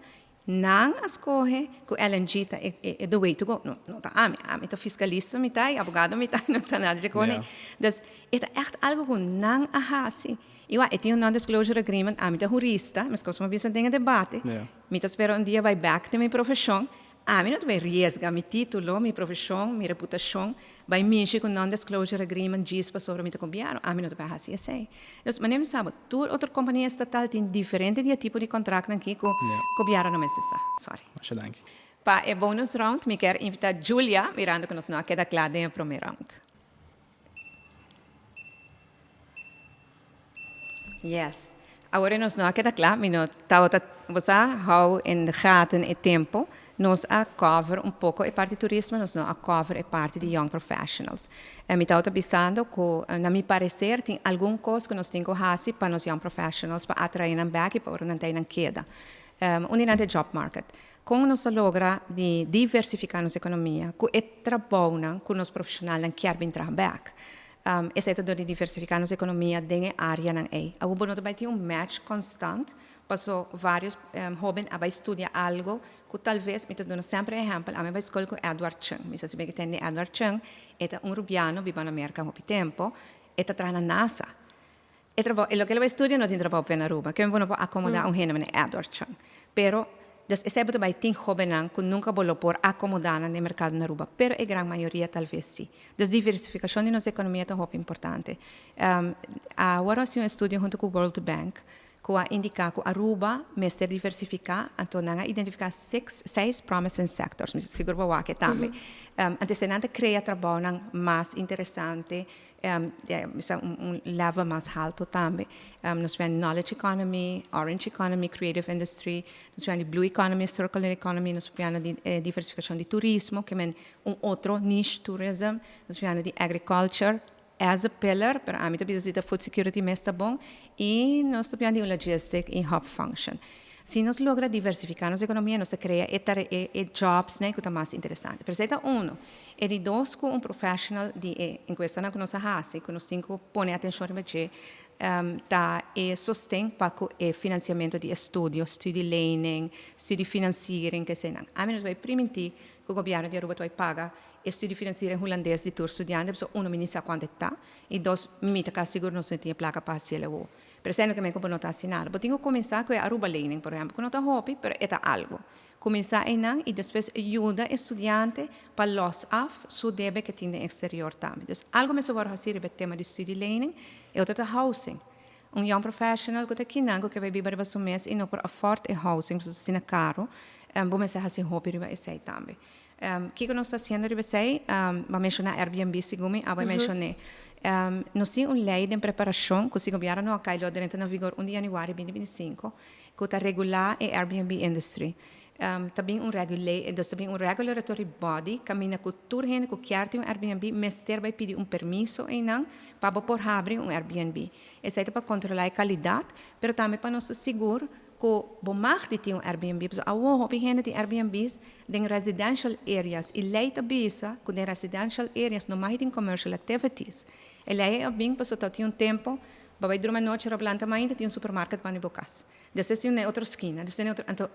Nan a scoge cu LNG ta e the way to go. No, no ta ami. Ami ta fiscalista mi ta y abogado mi ta y no sa nada dje cone. Dus e ta echt algo cu nan a haci. Y wak, e tin un non-disclosure agreement, ami ta hurista, mescos cu mi a bisa den e debate, mi ta spera un dia bay back den mi profesion, ami no ta bay riesga mi titulo, mi profesion, mi reputacion, Bai mishi ku non-disclosure agreement djis pasobra mi ta gobièrnu, ami no ta bai hasi esei. Dus manera mi sa bo, tur otro kompania estatal tin diferente di e tipo di kontraktnan aki ku gobièrnu no mester sa. Sorry. Masha danki. Pa e bonus round mi kier invitá Julia, mirando ku nos no a keda kla den e promé round. Yes. Awor e nos no a keda kla, mi no tabata, bo sa, hou in de gaten e tempo. Nos a cover un poco e parti turismo, nos no a cover e parti di young professionals. Mi tabata bisando cu na mi parecer tin algun cos cu nos tin cu haci pa nos young professionals pa atrae nan bek y pa ora nan ta nan keda. Un di nan ta e job market. Con nos ta logra di diversifica nos economia cu e trabounan cu nos profesionalnan kier bin traha bek? Esei ta dor di diversifiká nos ekonomia den e áreanan ei. Awor bo no ta bai tin un match konstant, paso vários hóben a bai studia algo ku talves, mi ta duna semper e ehèmpel, ami a bai skol ku Edward Chung. Mi sa si bo a tende Edward Chung, e ta un rubiano biba na Merka hopi tempu, e ta traha na NASA. E trabou, e loke el a bai studia no tin trabou p'e na Aruba. Ke bo no por akomodá un hende manera Edward Chung. Pero, dus esei bo ta bai tin hóbennan ku nunka bo lo por akomodá nan den merkado na Aruba, pero e gran mayoria talves si. Dus diversifikashon di nos ekonomia ta hopi importante. Awor a hasi un estudio huntu ku World Bank ku a indiká ku Aruba mester diversifiká, anto nan a identifiká six, seis promising sectors, mi sigur bo a wak e tambe. Anto esei nan ta krea trabounan mas interesante un level mas halto tambe. Nos pian di knowledge economy, orange economy, creative industry, nos pian di blue economy, circular economy, nos pian di diversificacion di turismo, ke men un otro niche tourism, nos pian di agriculture as a pillar, pero ami ta bisa si ta food security mes ta bon, y nos ta pian di un logistic y hub function. Si nos logra diversifica nos economia, nos ta crea e e e jobsnan cu ta mas interesante. Pero esey ta uno. E di dos cu un professional di e encuestanan cu nos a haci, cu nos tin cu pone atencion riba dje, ta e sosten pa cu e financiamento di estudio, studielening, studiefinanciering, eseynan. Ami nos bay priminti cu gobierno di Aruba ta bay paga e studiefinanciering Hulandes di tur studiante, pasobra uno mi ni sa cuanto e ta, y dos mi ta casi sigur nos no tin e placa pa haci el awo. Pero esei no ke men ku bo no ta hasi nada. Bo tin ku kuminsá ku e Aruba Lening, por ehèmpel, ku no ta hopi, pero e ta algu. Kuminsá einan i despues yuda e studiante pa lòs af su debe ke tin den eksterior tambe. Dus algu mester wòrdu hasí riba e tema di studielening. E otro ta housing. Un young professional ku ta kinan ku ke bai biba riba su mes i no por afford e housing pasobra ta asina karu, bo mester hasi hopi riba esei tambe. Kiko nos ta hasiendo riba esei? Bo a menshoná Airbnb segun mi, abo a menshoné. Nos tin un lei den preparashon ku si gobièrnu no a kai lo drenta na vigor un di yanüari binti binti sinku ku ta regulá e Airbnb industry. Ta bin un regula, dus ta bin un regulatory body kaminda ku tur hende ku kier tin un Airbnb mester bai pidi un permiso einan pa bo por habri un Airbnb. Esei ta pa kontrolá e kalidat pero tambe pa nos ta sigur Ku bo mag di tin un Airbnb, pasobra awor hopi hende tin Airbnbs den residential areas i lei ta bisa ku den residential areas no mag tin commercial activities. E lei ei a bin pasobra ta tin un tempo bo bai drumi anochi rob lanta mainta tin un supermarket banda di bo kas. Despues tin un den otro skina, despues tin otro, anto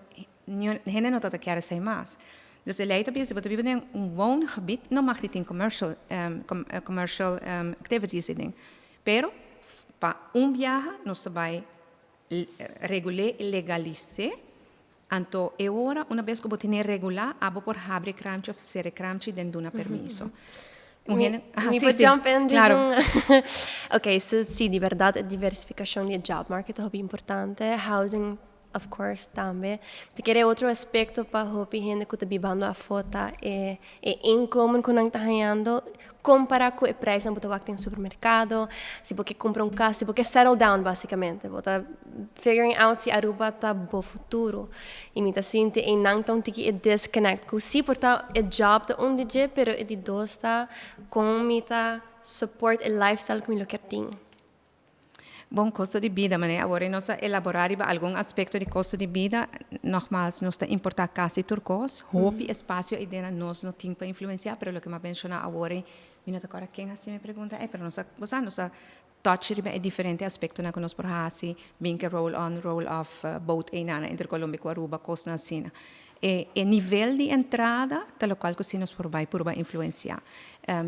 hende no tabata kier esei mas. Dus e lei ta bisa si bo ta biba den un woongebied no mag di tin commercial commercial activities ei den. Pero pa un biaha nos ta bai Regul'é i legalis'é. Anto e ora, una bes ku bo tin'é regulá, abo por habri e kramchi òf sera e kramchi den duna permiso. Un hende, aha, Mi sí, por sí, jump in djis klaro. un Ok, so sí, di bèrdat e diversifikashon di e job market ta hopi importante. Housing of course tambe. Mi ta kere otro aspekto pa hopi hende ku ta bibando afó ta e E inkomen ku nan ta hañando kompará ku e prijsnan bo ta wak den supermerkado, si bo ke kumpra un kas, si bo ke settle down basikamente, bo ta figuring out si Aruba ta bo futuro. I mi ta sinti einan ta un tiki e disconnect ku si por ta e job ta un di dje pero e di dos ta kon mi ta support e lifestyle ku mi lo kier tin. Bon, kosto di bida, manera awor nos a elaborá riba algun aspekto di kosto di bida, nogmaals, nos ta importá kasi tur kos, hopi espasio ei nos no tin pa influensiá, pero loke mi a menshoná awor, mi no ta kòrda ken a hasi mi pregunta, pero nos a, bo sa, nos a touch riba e diferente aspektonan ku nos por hasi, bin ku roll on, roll off, boat einan entre Colombia ku Aruba, kosnan asina. E nivel di entrada ta lokual ku si nos por bai purba influensiá.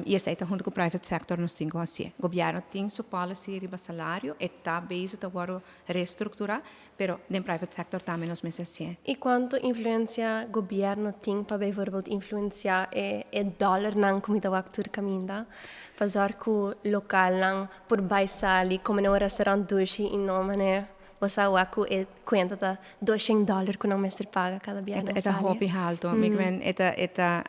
I esei ta huntu ku private sector nos tin ku hasié. Gobièrnu tin su policy riba salario, e ta bezig ta wòrdu restrukturá, pero den private sector tambe nos mester hasié. I kuantu influensia gobièrnu tin pa bijvoorbeeld influensiá e e dòlernan ku mi ta wak tur kaminda pa zòrg ku lokalnan por bai sali kome na un restaurant dushi i no manera Bo sa wak ku e kuenta ta doshen dòler ku nan mester paga kada biaha nan E ta sali. hopi haltu. Mi kimen e ta e ta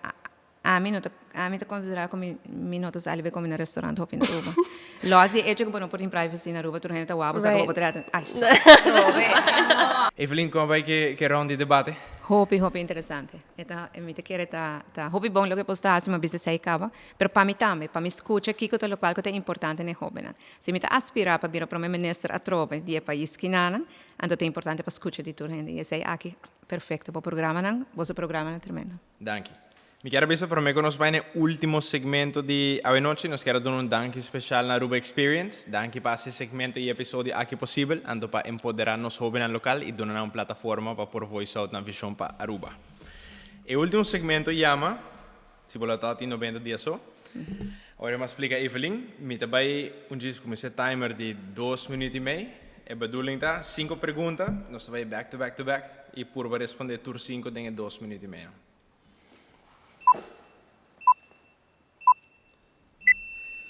ami no ta ami ta konsiderá ku mi mi no ta sali bai kome na restaurant hopi na Aruba. Lòs di e echo ku bo no por tin privacy na Aruba tur hende ta wak bo sa ku bo por trata ay so trobe. Evelyn, kon a bai ke round di debate? Hopi hopi interesante. E ta mi ta kere ta ta hopi bon loke bo sta hasi mi a bisa esei kaba. Pero pa mi tambe, pa mi skucha kiko ta lokual ku ta importante na e hóbennan. Si mi ta aspirá pa bira prome minister atrobe di e pais kinanan, anto ta importante pa skucha di tur hende. I esei aki, perfekto. Bo programanan, boso programanan tremendo. Danki. Mi kier a bisa prome ku nos bai na e ultimo segmento di awenochi, nos kier a duna un danki speshal na Aruba Experience. Danki pa hasi e segmento i episodio aki posibel, anto pa empoderá nos hóbennan lokal i duna nan un plataforma pa por voice out nan vishon pa Aruba. E ultimo segmento yama. Si bo lo ta tin 90 dia so. Ora mi a splika Evelyn, mi ta bai un djis kuminsá e timer di dos minuut i mei. E bedoeling ta sinku pregunta, nos ta bai back to back to back i purba respondé tur sinku den e dos minuut i mei.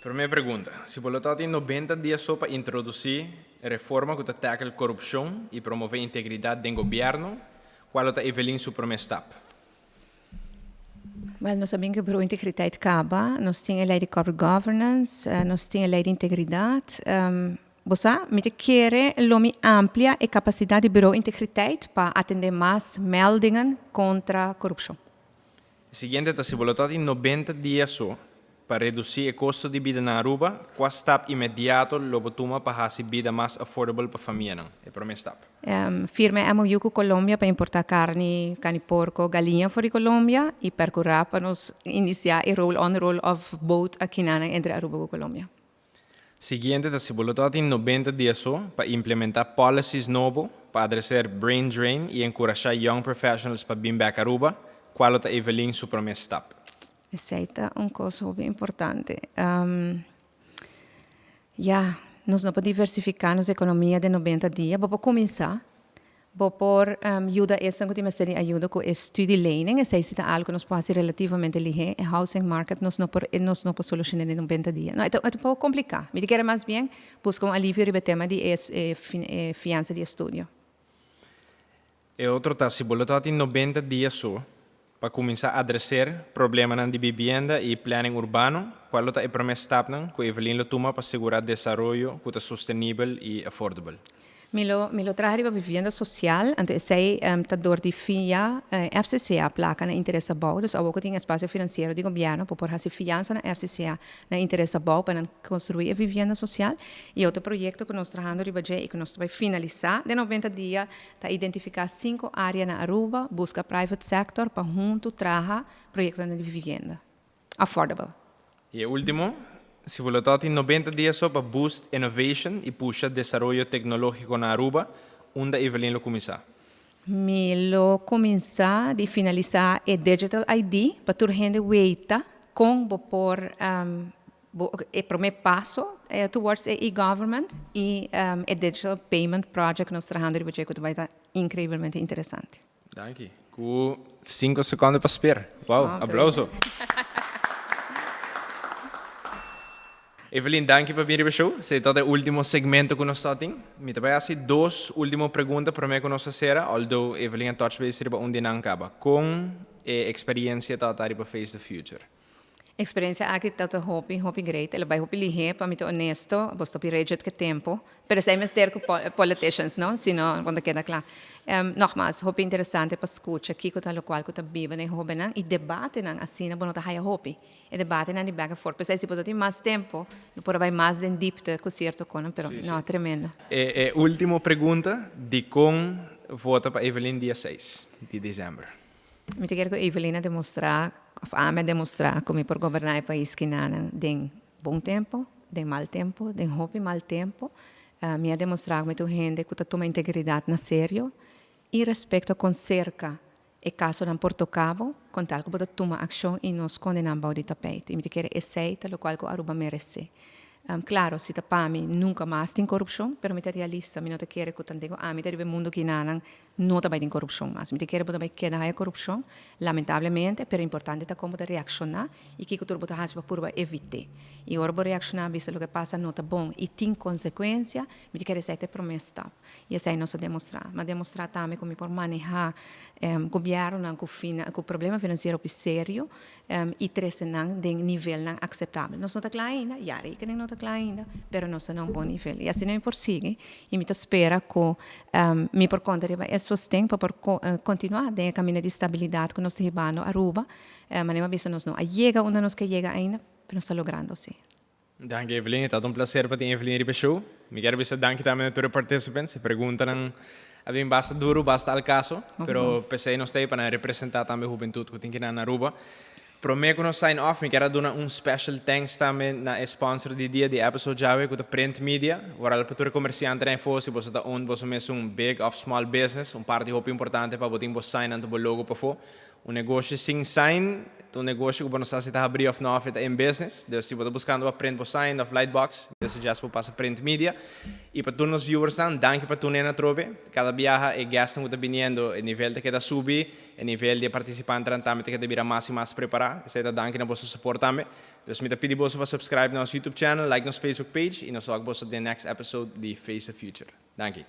Promé pregunta, si bo lo ta tin 90 dia so pa introdusí reforma ku ta tackle korupshon i promové integridat den gobièrnu, kua lo ta Evelyn su promé stap? Wel, nos a bin ku Bureau Integriteit kaba, nos tin e lei di Corporate Governance, nos tin e lei di integridat. Bo sa, mi ta kere lo mi amplia e kapasidat di Bureau Integriteit pa atendé mas meldingen kontra korupshon. E siguiente ta, si bo lo ta tin 90 dia so pa redusí e kosto di bida na Aruba, kua stap inmediato lo bo tuma pa hasi bida mas affordable pa famianan? E promé stap. Firma e MOU ku Colombia pa importá karni, karni porko, galiña for di Colombia i perkurá pa nos inisiá e roll on roll off boat akinanan entre Aruba ku Colombia. Siguiente ta si bo lo ta tin 90 dia so pa implementá policies nobo pa adreser brain drain i enkurashá young professionals pa bin bèk Aruba, kua lo ta Evelyn su promé stap? Esei ta un kos hopi importante. Ya, nos no por diversifiká nos ekonomia den 90 dia. Bo por kuminsá, bo por yuda esnan ku tin mester di ayuda ku e studielening, esei si ta algu ku nos por hasi relativamente lihé. E housing market nos no por nos no por solushoná den 90 dia. No, e ta un poko kompliká. Mi ta kere mas bien buska un alivio riba e tema di e fiansa di estudio. E otro ta si bo lo tabatin 90 dia so pa kuminsá adreser problemanan di bibienda i planning urbano, kual lo ta e promé stapnan ku Evelyn lo tuma pa sigurá desaroyo ku ta sostenibel i affordable? Mi lo mi lo traha riba vivienda sosial, anto esei ta dor di fia FCCA plaka na interes abou, dus awor ku tin espasio finansiero di gobièrnu por por hasi fiansa na FCCA na interes abou pa nan konstruí e vivienda sosial. I otro proyekto ku nos trahando riba dje i ku nos ta bai finalisá den 90 dia Ta identifiká sinku área na Aruba, buska private sector pa huntu traha proyektonan di vivienda affordable. I e último, si bo lo ta tin 90 dia so pa boost innovation i pusha desaroyo teknológiko na Aruba, unda Evelyn lo kuminsá? Mi lo kuminsá di finalisá e digital ID pa tur hende weita kon bo por Bo e prome paso towards e e-government y e digital payment project nos trahando riba dje cu ta bay ta increiblemente interesante. Danki. Cu cinco seconde pa spera. Wow, aplauso. Evelyn, danki pa bin riba e show. Esey ta e ultimo segmento cu nos ta tin. Mi ta bay haci dos ultimo pregunta prome cu nos a cera, although Evelyn a touch base riba un di nan caba. Con e experiencia ta ta riba Face the Future? Experiencia aki ta hopi, hopi great. El a bay hopi lihe, pa mi ta honesto, bo ta rigid cu tempo. Pero esey mester cu politicians, no? Sino, cuando keda cla. Nogmaals, hopi interesante pa scucha kico ta locual cu ta biba den hobennan y debatenan asina bo no ta haya hopi. E debatenan di back and forth. Pesey si bo tin mas tempo, no por bay mas den diepte cu cierto cosnan, pero no, tremendo. E ultimo pregunta, di con vota pa Evelyn dia 6 di december? Mi ta kier cu Evelyn a demostra, of ami a demostra, con mi por goberna e pais akinan den bon tempo, den mal tempo, den hopi mal tempo. Mi a demostra cu mi ta un hende cu ta tuma integridad na serio y respecto con cerca e casonan por toca bo, con tal cu bo ta tuma accion y no sconde nan bou di tapijt. Y mi ta kere esey ta locual cu Aruba merece. Claro, si ta pa mi, nunca mas tin corupcion, pero mi ta realista, mi no ta kere cu tanto ami ta riba e mundo akinan no ta bay tin corupcion mas. Mi ta kere bo ta bay keda haya corupcion, lamentablemente, pero importante ta con bo ta reacciona y kico tur bo ta haci pa purba evite. Y ora bo reacciona bisa loke pasa no ta bon y tin consecuencia, mi ta kere esey ta e prome stap. Y esey nos a demostra. Mi a demostra tambe cu mi por maneha gobiernonan cu problema financiero hopi serio y trece nan den nivelnan aceptabel. Nos no ta cla ainda, ya rekening no ta cla ainda, pero nos ta na un bon nivel. Y asina mi por sigui y mi ta spera cu mi por conta riba e sosten pa por continua den e camino di stabilidad cu nos ta hibando Aruba. Manera mi a bisa, nos no a yega unda nos ke yega ainda, pero nos ta logrando si. Danki, Evelyn, ta un placer pa tin Evelyn riba show. Mi kier bisa danki tambe na tur participants. E preguntanan a bin basta duro, basta al caso, pero pesey nos ta pa representa tambe hubentud cu tin aki na Aruba. Prome cu nos sign off, mi kier duna un special thanks tambe na sponsor di dia di episode djawe, cu ta Print Media. Vooral pa tur comerciantenan eyfo, si bo ta own bo mes un big of small business, un parti hopi importante pa bo tin bo sign anto bo logo pafo. Un negoshi sin sign, un negoshi cu bo no sa si ta habri of no, of ta in business. Dus si bo ta buscando pa print bo sign of lightbox, mi suggest bo pasa Print Media. Y pa tur nos viewers nan, danki pa tune in atrobe. Cada biaha e guest cu ta biniendo, e nivel ta keda subi, e nivel di participantenan tambe ta keda bira mas y mas prepara. Esey ta danki na boso support tambe. Dus mi ta pidi boso pa subscribe na nos YouTube channel, like nos Facebook page y nos wak boso den next episode di Face the Future. Danki.